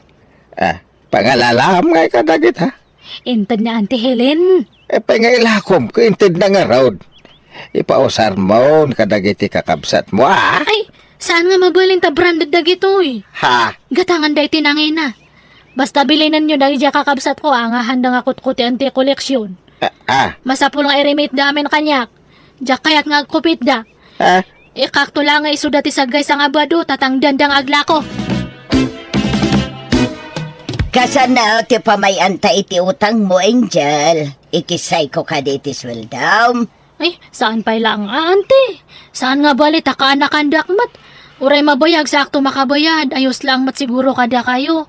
Ah, pangalalaam ngay kadagita? Inted ni Auntie Helen. Apay nga ilakom ket intedna ngarud? Ipausarmon kadagiti kakabsatmo, a? Ay, saan nga mabalin ta branded dagitoy? Ha? Gatangan daytoy nangina. Basta bilinenyo daydiay kakabsatko a nga handa nga kutkutian ti koleksion. A, a. Masapul nga iremitda amin kaniak. Diak kayat nga agkupitda. A? Ikakto la nga isuda ti saggaysa nga bado, ta tangdanda nga aglako. Kasano ti pamay-anta iti utangmo, Angel? Ikissayko kadi iti sueldom? Ay, saan pay laeng, auntie. Saan nga bali ta kaanakandak met. Uray mabayag, saakto makabayad. Ayos laeng met siguro kadakayo.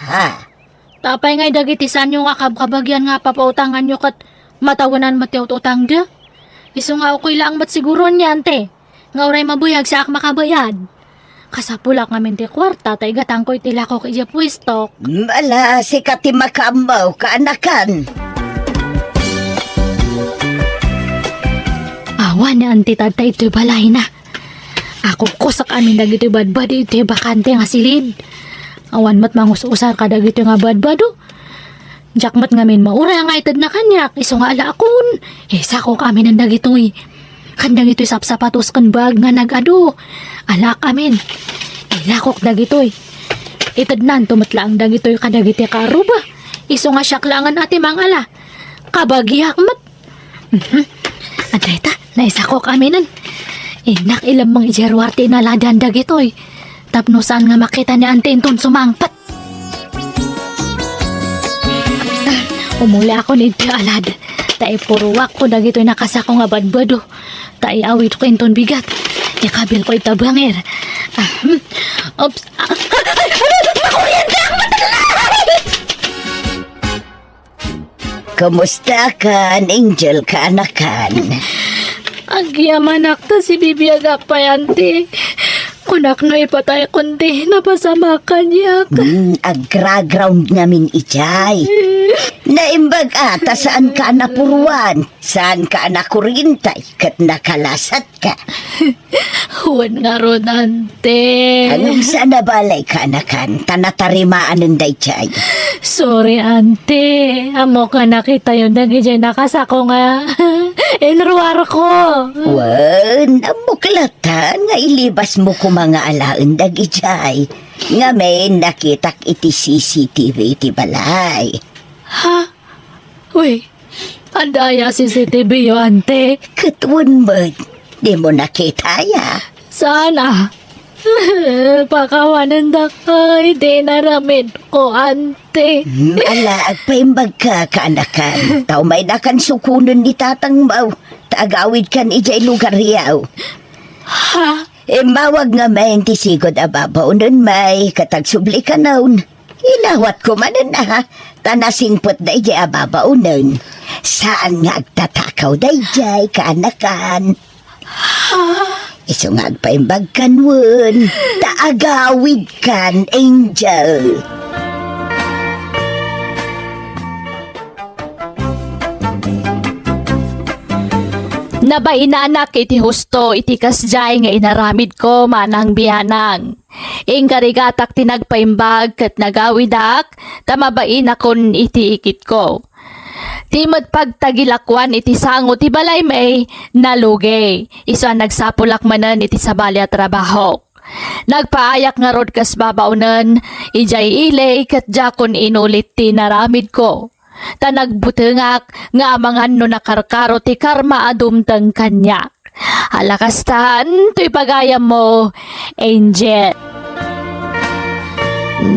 Ha? Apay ngay dagiti saanyo nga kabkabagian nga papautanganyo ket matawenan met ti ut-utangda? Isu nga ukoy laeng met siguron, auntie, nga uray mabayag, saak makabayad. Kasapulak ngamin ti kuarta ta igatangko iti lakok idiay puestok. Ala, sika ti makaammo, kaanakan. Awan ni auntie tatta itoy balayna. Akukkusak amin dagitoy badbado itoy bakante nga silid. Awan met mangus-usar kadagitoy nga badbado. Diak met ngamin mauray nga itedna kaniak, isu nga alaakon. Isakok aminen dagitoy. Ken dagitoy sapsapatos ken baag nga nag-adu. Alaak amin. Ilakok dagitoy. Itednanto met laeng dagitoy kadagiti kaaruba. Isu nga siak laengen a ti mangala. Kabagiak met. Mhm. Adda ita, naisakok aminen. Innak ilemmeng idiay ruar ti inaladan dagitoy. Tapno saan nga makita ni auntie inton sumangpet. Ah, umuliakon iti alad. Ta ipuruakko dagitoy nakasako nga badbado. Ta iawidko inton bigat. Ikabilko ita bangir. Ah, hmm. Oops. Ah, ay, ay, ay, makuriente ang mata! Kumusta kan, Angel, kaanakan? Agyamanak ta sibibiagak pay, auntie. Kunak no ipatay kundi napasama kaniak. Hmm, agraground ngamin idiay. Naimbag a ta saanka a napuruan, saanka a nakuriente, ket nakalasat ka. Wen ngarud, auntie. Ngem saan a balay kaanakan, ta natarimaanen daydiay. Sorry, auntie. Ammok nga nakitayo dagidiay nakasako nga inruarko. Wen, ammok latta nga ilibasmo koma nga alaen dagidiay. Ngamin, nakitak iti C C T V iti balay. Ha? Uy, adda aya C C T V yo, auntie? Ket wen met, dimo nakita aya? Saan a? Pakawanendaka iti inaramidko, auntie. Hmm, ala, agpaimbagka, kaanakan. Ta umaynakan sukonen ni tatangmo, ta agawidkan idiay lugaryo. Ha? Immawag ngamin ti sigud a babaonen, may, ket agsublikanon. Inawatko manen a, ta nasingpet daydiay a babaonen. Saan nga agtatakaw daydiay, kaanakan. Isu nga agpaimbagkan wen, ta agawidkan, Angel. Nabainanak iti husto iti kasdiay nga inaramidko, manang bianang. Inkarigatak ti nagpaimbag ket nagawidak, ta mabainakon iti ikitko. Ti met pagtagilakuan iti sango ti balaymi, nalugey. Isu a nagsapulak manen iti sabali a trabahok. Nagpaayak ngarud kas babaonen, idiay ili ket diakon inulit ti inaramidko. Ta nagbutengak nga amangan no nakarkaro ti karma a dumteng kaniak. Ala kastan toy pagayammo, Angel.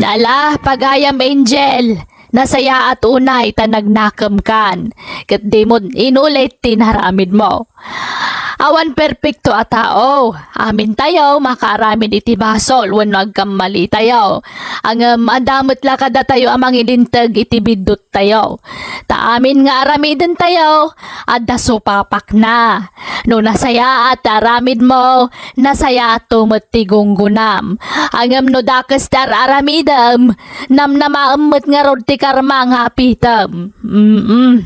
Ala, pagayam, Angel. Nasayaat unay ta nagnakemkan, ket dimo inulit ti inaramidmo. Awan perpekto a tao. Amintayo makaaramid iti basol wenno agkammalitayo. Ngem adda met la kadatayo a mangilinteg iti bidduttayo. Ta amin nga aramidentayo, adda supapakna. No nasayaat ti aramidmo, nasayaatto met ti gunggonam. Ngem no dakes ti ar-aramidem, namnamaem met ngarud ti karma nga apitem. Mm-mm.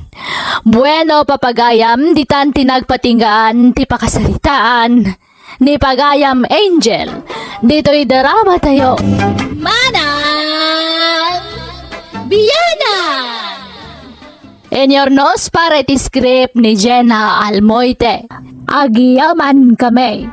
Bueno, papagayam, ditan ti nagpatinggaan ti pakasaritaan ni pagayam Angel ditoy drama tayo. Manang Biana! Inyurnos para iti script ni Jenna Almoite. Agyaman kami.